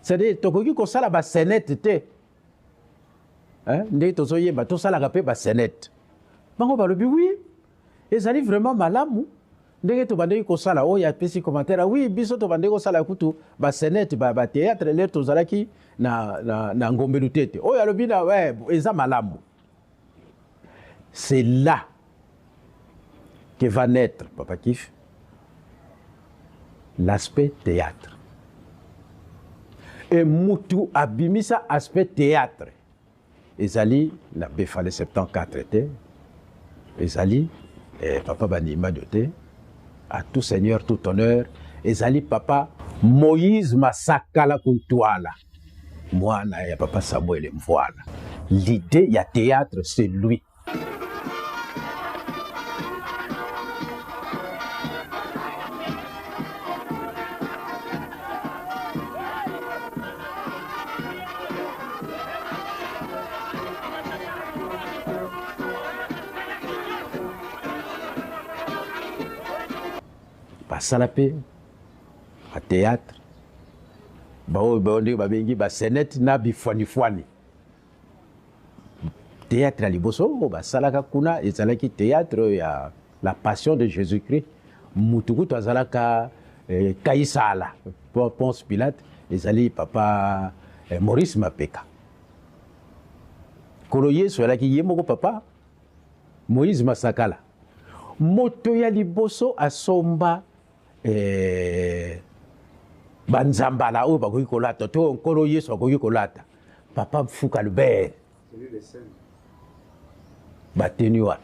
c'est-à-dire tokoki kosala ba scénette te, hein, ndenge tozoyemba tosalaka mpe ba scénette. Bango balobi oui, ezali vraiment malamu ndenge tobandeki kosala. Oyo apesi commentaire, oui, biso tobandeki kosala kutu ba scénette ba, ba théâtre lere tozalaki na, na, na Ngombe Lutete. Oyo alobi na ouais, eza malamu. C'est là que va naître, Papa Kif, l'aspect théâtre. Et mutu abimisa aspect théâtre ezali na Befale 74 te, ezali eh, papa Banimado te, à tout seigneur tout honneur, ezali papa Moïse Masakala Kuntwala, mwana ya papa Samuel Mvwala. L'idée ya théâtre, c'est lui. Basala mpe ba théâtre, baoyo baoyo ndenge babengi ba scénette na bifwanifwani. Théâtre ya liboso oyo basalaka kuna ezalaki théâtre ya la Passion de Jésus-Christ. Mutu kutu azalaka eh, Kaisala Ponce Pilate, ezali papa eh, Maurice Mapeka. Kolo Yesu alaki ye moko papa Moïse Masakala. Moto ya liboso asomba eh, banzambala oyo bakoki kolata to Nkolo Yesu akoki kolata, papa Mfuka Albert, bateni wana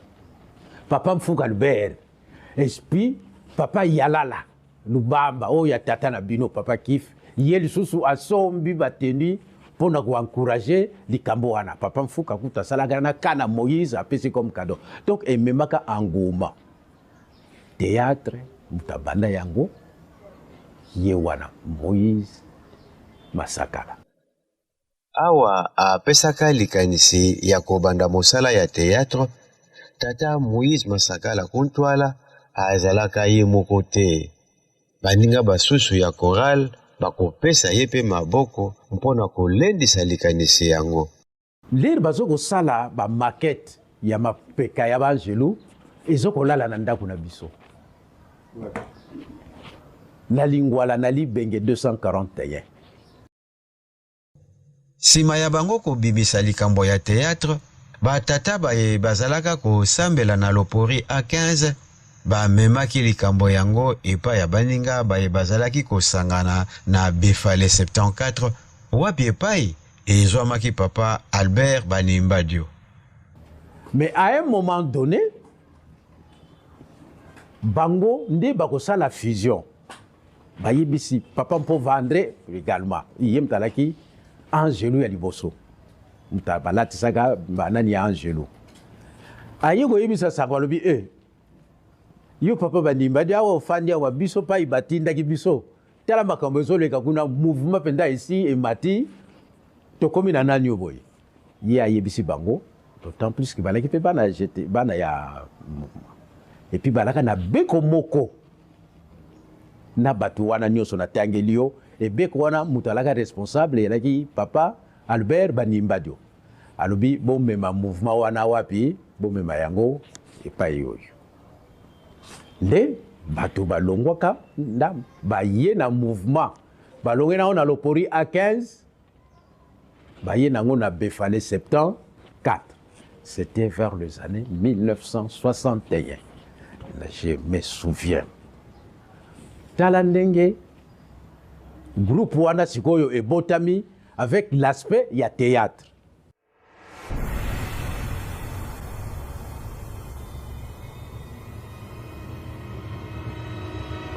papa Mfuka Albert, esprit papa Yalala Lubamba oyo ya tata na bino papa Kif, ye lisusu asombi bateni mpo na koencourage likambo wana. Papa Mfuka kutu asalaka na kana Moïse apesi comme cadeau. Donc ememaka engouement. Théâtre moto abanda yango ye wana Moïse Masakala. Awa apesaka likanisi ya kobanda mosala ya theatre, tata Moïse Masakala Kuntwala azalaka ye moko te. Baninga basusu ya chorale bakopesa ye mpe maboko mpo na kolendisa likanisi yango. Lere bazo kosala ba maquette ya mapeka ya ba angelu ezo kolala na ndako na biso. Na Lingwala na Libenge 241. Sima ya bango kobimisa likambo ya theatre, ba tata baye bazalaka kosambela na Lopori A15 bamemaki likambo yango epai ya baninga baye bazalaki kosangana na Befale 74, wapi epai ezwamaki papa Albert Banimbadio. Mais à un moment donné, bango nde bakosala fusion. Bayebisi papa Mpova André également, ye moto alaki angelu ya liboso, moto balatisaka banani ya angelu. Aye koyebisa sango, alobi e yo papa Bandimba di awa ofandi awa, biso pai batindaki biso, tala makambo ezoleka kuna, mouvement mpenza esi emati, tokomi na nani oyo boye. Ye ayebisi bango, d'autant plus que balaki mpe bana jete, bana ya mouvement, et puis balaka na beko moko na bato wana nyonso natangeli yo. Ebeko wana moto alaka responsable elaki papa Albert Banimbadio. Alobi bomema mouvement wana wapi, bomema yango epai oyo. Nde bato balongwaka ndambo baye na mouvement, balongwe nango na Lopori A15, baye nango na Befale 74. C'était vers les années 1961, je me souviens. Tala ndenge groupe wana sikoyo ebotami avec l'aspect ya théâtre.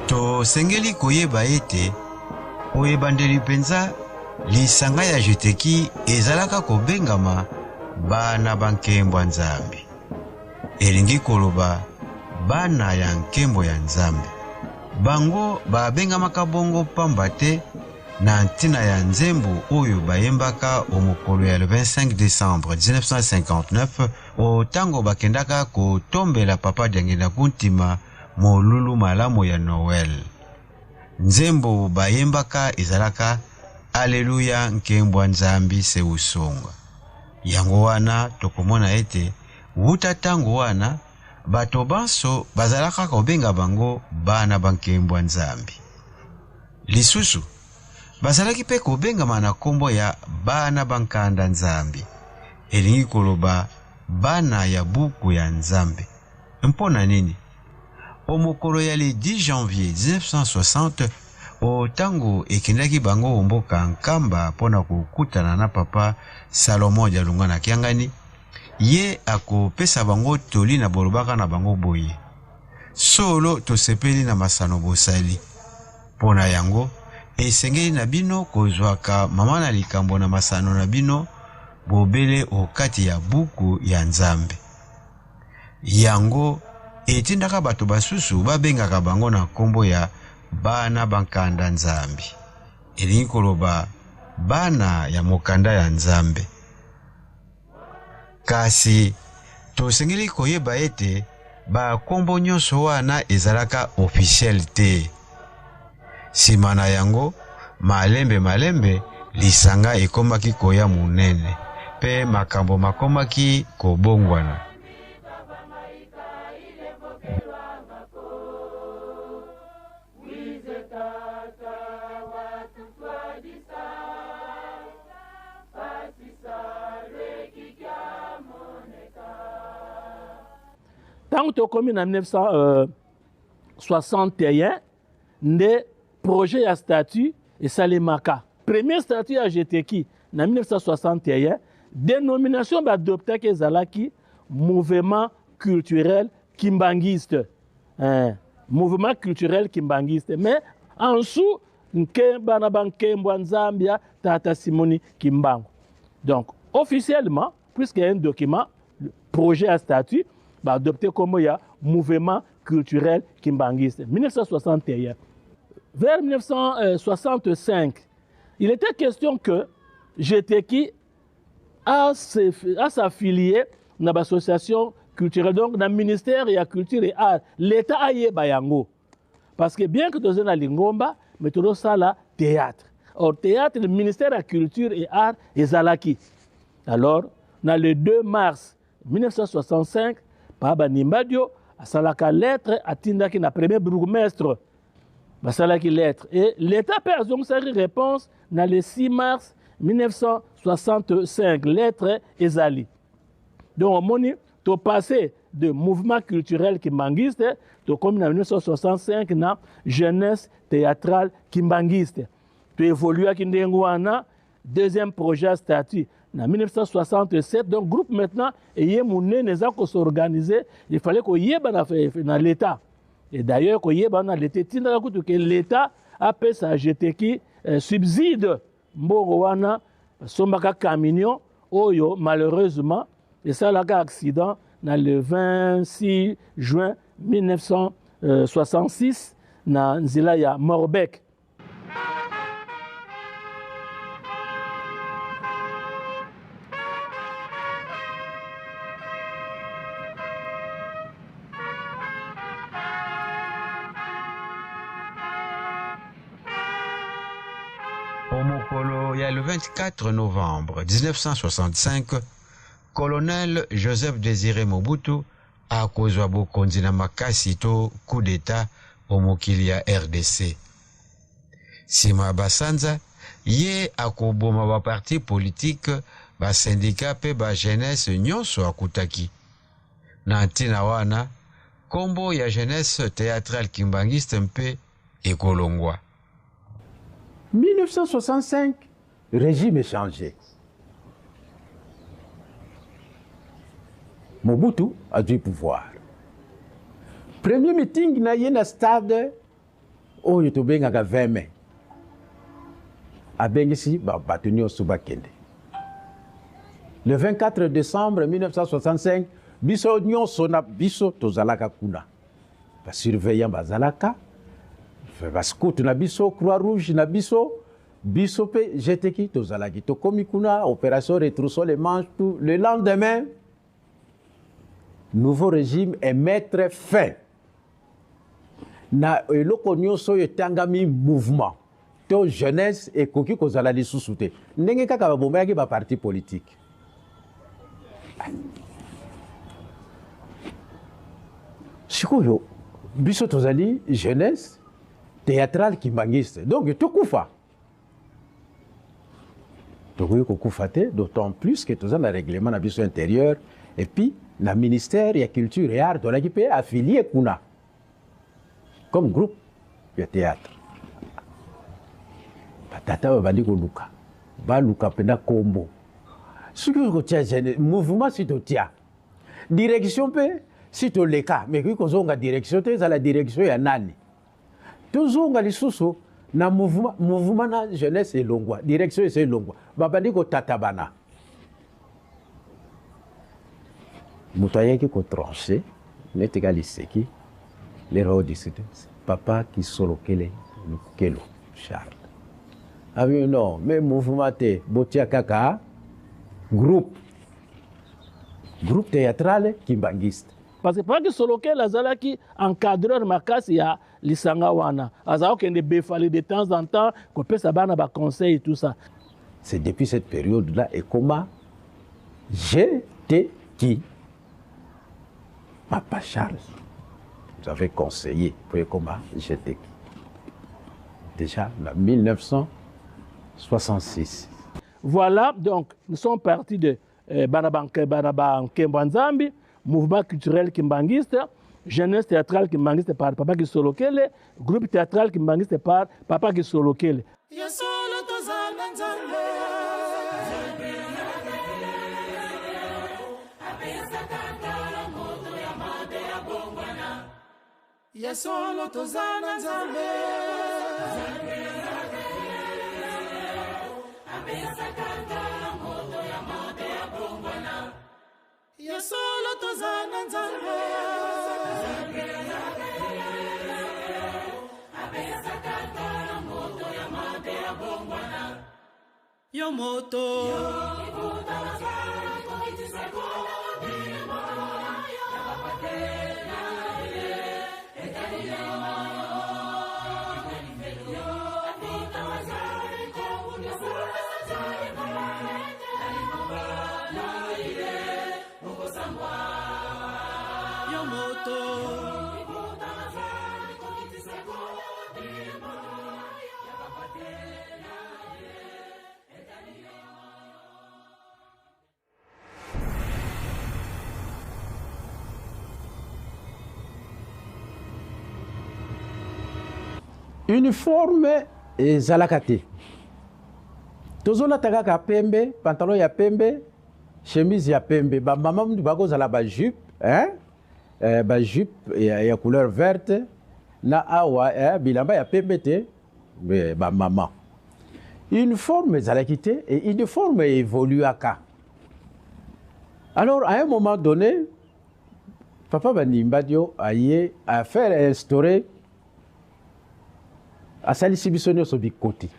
Tosengeli koyeba ete o ebandeli mpenza, lisanga ya Jeteki ezalaka kobengama Bana ba nkembo ya Nzambe, elingi koloba bana ya nkembo ya Nzambe. Bango babengamaka bongo mpamba te na ntina ya nzembo oyo bayembaka o mokolo ya le 25 decembre 1959 o ntango bakendaka kotombela Papa Diangienda Kuntima molulu malamu ya Noel. Nzembo bayembaka ezalaka Aleluya nkembwa Nzambi se usonga. Yango wana tokomona ete wuta ntango wana bato banso bazalaka kobenga bango bana ba nkembwa Nzambi. Lisusu, bazalaki mpe kobengama na nkombo ya bana ba nkanda Nzambi, elingi koloba bana ya buku ya Nzambe. Mpo na nini? O mokolo ya le 10 janvier 1960, o ntango ekendaki bango o mboka Nkamba mpo na kokutana na Papa Salomon Dialungana Kiangani, ye akopesa bango toli na bolobaka na bango boye, Solo tosepeli na masano bosali. Mpo na yango, esengeli na bino kozwaka mama na likambo na masano na bino bobele o kati ya buku ya Nzambe. Yango etindaka bato basusu babengaka bango na nkombo ya bana ba nkanda Nzambi, elingi koloba bana ya mokanda ya Nzambe. Kasi tosengeli koyeba ete bakombo nyonso wana ezalaka officiel te. Sima na yango, malembe malembe, lisanga ekomaki koya monene mpe makambo makomaki kobongwana. Ntango tokomi na 1961 nde projet ya statut esalemaka. Premier statut ya GTQ na 1961, dénomination baadoptaki ezalaki mouvement culturel kimbanguiste. Hein, mouvement culturel kimbanguiste, mais en dessous nkemba na bankembwa Nzambia tata Simoni Kimbangu. Donc officiellement, puisqu'il y a un document projet à statut, ba adopté comme ya mouvement culturel kimbanguiste 1961. Vers 1965, il était question que GTQ a s'affilier na association culturelle, donc na ministère ya culture et art, l'État ayeba yango. Parce que bien que toza na lingomba, mais tozosala théâtre. Or théâtre, le ministère ya culture et art ezalaki. Alors, na le 2 mars 1965, Papa Nimbadio asalaka lettre atindaki na premier bourgmestre. Basalaki lettre et l'État mpe azongisaki réponse na le 6 mars 1965. Lettre ezali. Donc omoni topasse de mouvement culturel kimbanguiste, tokomi na 1965 na jeunesse théâtrale kimbanguiste. Toévoluaki ndenge wana. Deuxième projet ya statut na 1967. Donc groupe maintenant eye monene, eza kosorganiser, il fallait koyeba na l'État. Et d'ailleurs koyeba na l'État etindaka kutu ke l'État apesa GTK subside, mbongo wana basombaka camion oyo malheureusement esalaka accident na le 26 juin 1966 na nzela ya Morbek. O mokolo ya le 24 novembre 1965, colonel Joseph Désiré Mobutu akozwa bokonzi na makasi to coup d'État o mokili ya RDC. Sima ya basanza, ye akoboma ba partis politiques, ba syndicats pe ba jeunesse nyonso akutaki. Na ntina wana, kombo ya jeunesse théâtrale kimbanguiste mpe ekolongwa. 1965, régime changé. Mobutu azwi pouvoir. Premier meeting na ye na stade oyo tobengaka 20 mai, abengisi bato nyonso bakende. Le 24 décembre 1965, biso nyonso na biso tozalaka kuna, basurveillant bazalaka, bascout na biso, croix rouge na biso, biso mpe GTK tozalaki. Tokomi kuna, opération retroussons les manches, tout. Le lendemain, nouveau régime et mettre fin na eloko nyonso oyo etangami mouvement to jeunesse, ekoki kozala lisusu te, ndenge kaka babomayaki baparti politique. Sikoyo biso tozali jeunesse théâtrale kimbanguiste, donc tokufa, tokoki kokufa te, d'autant plus que toza na règlement na biso intérieur et puis na ministère ya culture et art tolaki mpe affilié kuna comme groupe ya théâtre. Batata babandi koluka, baluka mpenza kombo. Soki okotia jeune mouvement, si totia direction mpe, si toleka, mais ekoki kozonga direction te, ezala direction ya nani? Tozonga lisusu na mouvement, mouvement na jeunesse elongwa, direction ese elongwa. Babandi kotatabana. Moto ayaki kotranche neti ka liseki lero oyo discute, papa Kisolokele Lukelo Charles abi non, mais mouvement te, botia kaka groupe théâtrale kimbanguiste. Parce que papa Kisolokele azalaki encadreur makasi ya lisanga wana, azalaki kokende Befale de temps en temps kopesa bana baconseil, tout ça. C'est depuis cette période là ekoma GTK. Papa Charles nous avait conseillé pour ekoma GTK déjà en 1966. Voilà, donc nous sommes partis de Bana Nkembo Nzambi, mouvement culturel kimbanguiste, jeunesse théâtrale kimbanguiste par Papa Kisolokele, groupe théâtral kimbanguiste par Papa Kisolokele. Ya solo toza na Nzambe. Ya solo toza na Nzambe. Ya solo toza na Nzambe. Yo moto. Yo moto. Uniforme ezalaka te, tozolata kaka pembe, pantalon ya pembe, chemise ya pembe. Bamama mutu bakozala ba jupe, hein? Eh, ba jupe ya, ya couleur verte na awa eh, bilamba ya pembe te bamama. Uniforme ezalaki te et uniforme evoluaka. Alors à un moment donné, papa Banimbadio aye à faire instaurer, asalisi biso nyonso bikoti.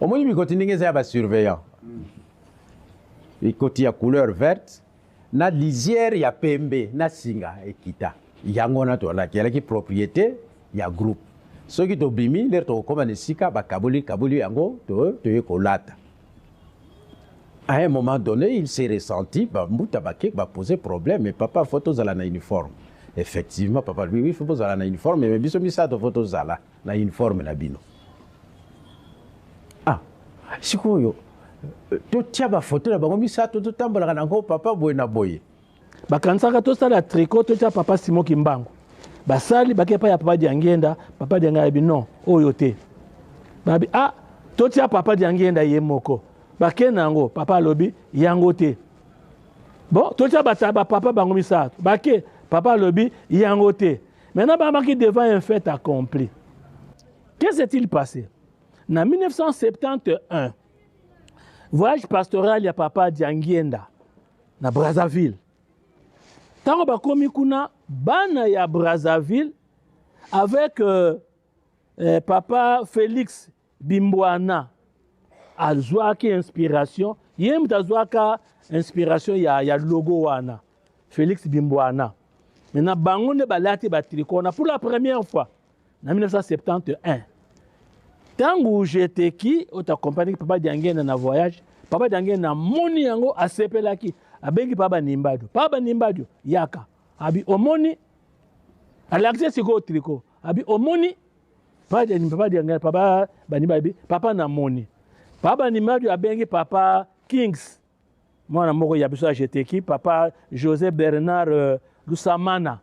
Omoni bikoti ndenge eza ya basurveillant, bikoti ya couleur verte na lisière ya pembe na singa ekita. Yango wana toalaki, alaki propriété ya groupe. Soki tobimi lere tokokoma na esika bakaboli kaboli yango, toye kolata. À un moment donné, il s'est ressenti, bambuta bake bapose problème, mais papa, faut tozala na uniforme. Effectivement, papa, oui, oui, faut tozala na uniforme, mais biso misato faut tozala na uniforme na bino. Ah, sikoyo totia bafoto na bango misato, totambolaka nango papa boye na boye. Bakanisaka tosala tricot, totia papa Simon Kimbangu. Basali bake epai ya papa Diangienda, papa Diangienda ayebi non, oyo te. Babi ah, totia papa Diangienda ye moko. Bake na yango, papa alobi yango te. Bon, totia bata ba papa bango misato. Bake, papa alobi yango te. Maintenant babaki devant un fait accompli. Qu'est-ce qui s'est-il passé? Na 1971, voyage pastoral ya papa Diangienda na Brazzaville. Tango bakomi kuna, bana ya Brazzaville avec papa Félix Bimbwana azwaki inspiration, ye moto azwaka inspiration ya logo wana, Félix Bimbwana. Maintenant bango nde balati ba tricot wana pour la première fois na 1971. Tango jeteki otakompani papa Diangienda na voyage, papa Diangienda amoni yango asepelaki, abengi papa Banimbadio, papa Banimbadio yaka, abi omoni, alakisi sikoyo tricot, abi omoni papa Diangienda, papa Diangienda, papa Banimbadio, papa namoni. Papa Banimbadio abengi papa Kings, mwana moko ya biso ya jeteki, papa José Bernard Lusamana,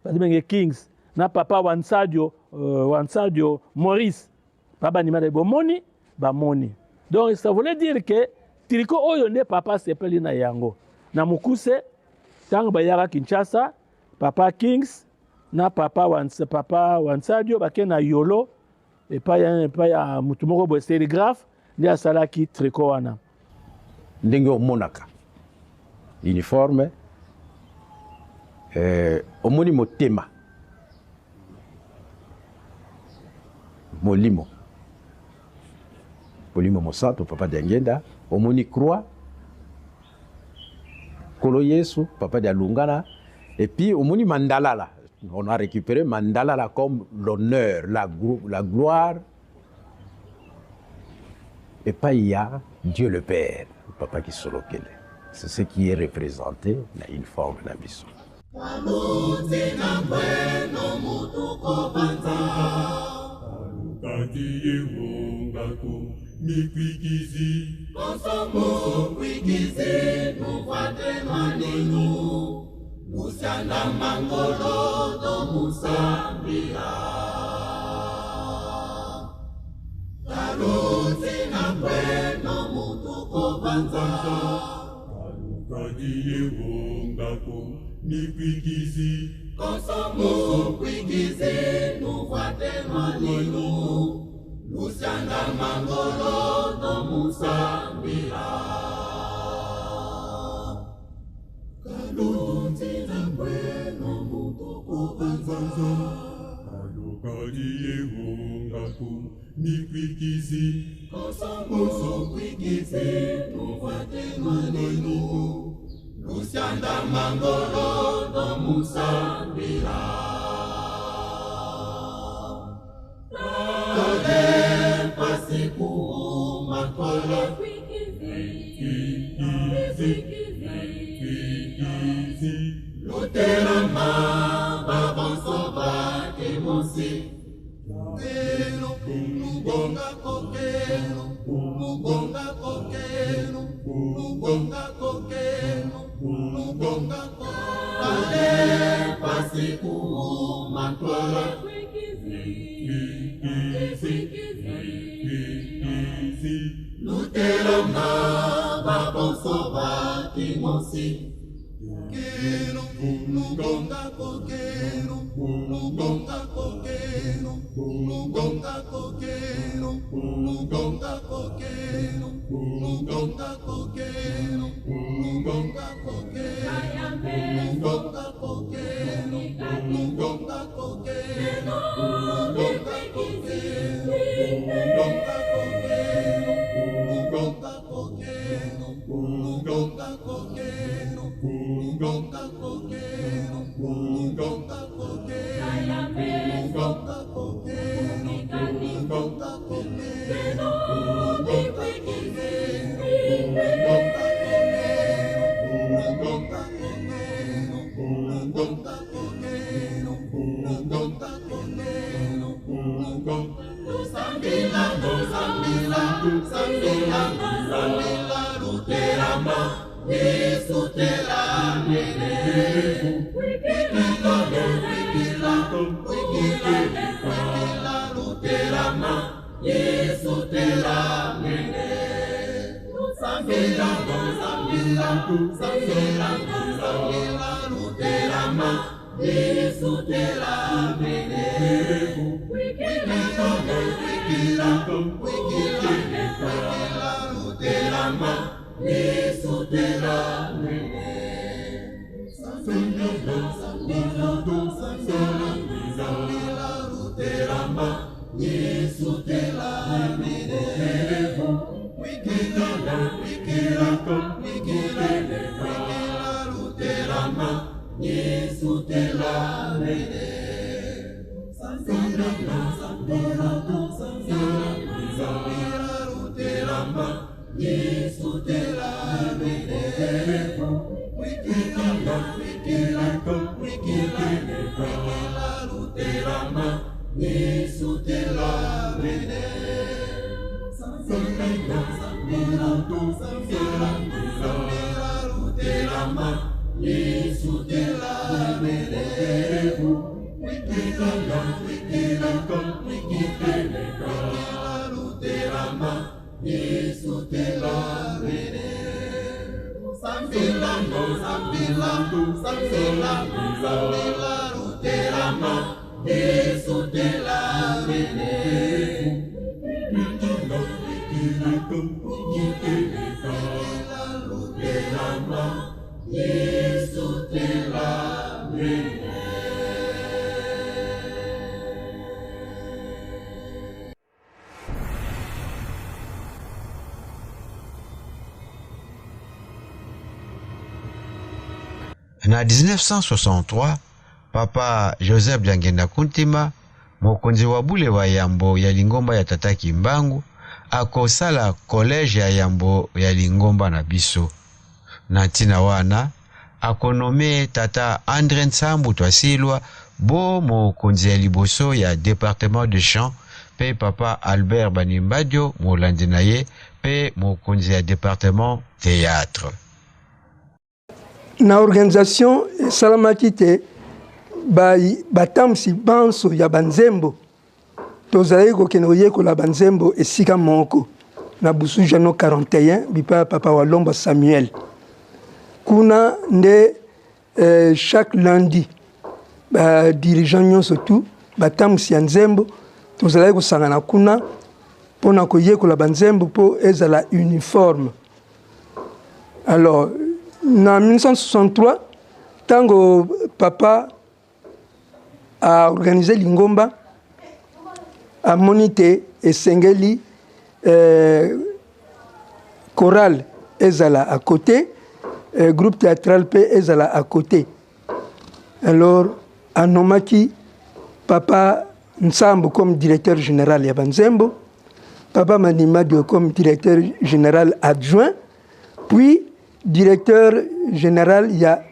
bazobenge Kings, na papa Wansadio Maurice, papa Banimbadio bomoni, bamoni. Donc ça voulait dire que tricot oyo nde papa sepeli na yango. Na mokuse, ntango bayaka Kinshasa, papa Kings na papa Wansadio bake na Yolo, epai ya mutu moko boye sérigraphe nde asalaki tricot wana. Ndenge omonaka uniforme, omoni motema, molimo, molimo mosantu papa Diangienda, omoni croix Kolo Yesu papa Dialungana, et puis omoni mandalala. On a récupéré mandalala comme l'honneur, la gloire et pas il y a Dieu le Père, papa qui solokele. C'est ce qui est représenté dans une forme d'abisso. Na 1963, Papa Joseph Diangienda Kuntima, mokonzi wa bule wa yambo ya lingomba ya Tata Kimbangu, akosala collège ya yambo ya lingomba na biso. Na ntina wana, akonome Tata Andre Nsambu Twasilwa bo mokonzi ya liboso ya département de chant pe Papa Albert Banimbadio molandi na ye pe mokonzi ya département théâtre. Na organisation esalamaki te batambwisi banso ya banzembo tozalaki kokende koyekola banzembo esika moko na busu jano 41 bipai ya papa Walomba Samuel. Kuna nde eh, chaque lundi ba dirigeant nyonso tout batambwisi ya nzembo tozalaki kosangana kuna mpo na koyekola banzembo mpo ezala uniforme. Alors na 1963 ntango papa a organise lingomba amoni te esengeli eh, chorale ezala à côté eh, groupe théâtral mpe ezala à côté. Alors anomaki papa Nsambo comme directeur général ya banzembo, papa Manimadio comme directeur général adjoint, puis directeur général ya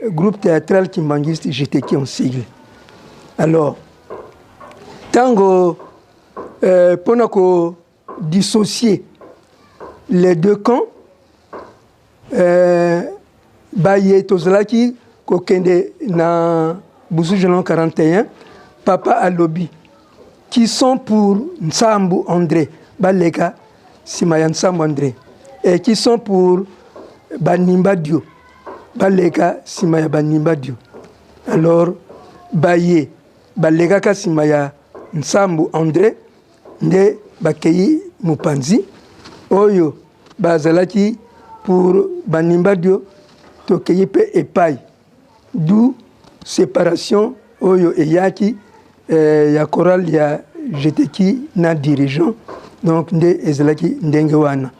groupe théâtral kimbanguiste GTK en sigle. Alors tango euh, mpo na ko dissocier les deux camps euh, baye tozalaki kokende na busu jalon 41 papa alobi qui sont pour Nsambu André baleka nsima ya Nsambu André et qui sont pour Banimba Dio baleka nsima ya Banimba Dio alors baye balekaka nsima ya Nsambu André nde bakei mopanzi oyo bazalaki pour Banimba Dio tokei mpe epai d'où séparation oyo eyaki eh, ya chorale ya jeteki na dirigeant donc nde ezalaki ndenge wana.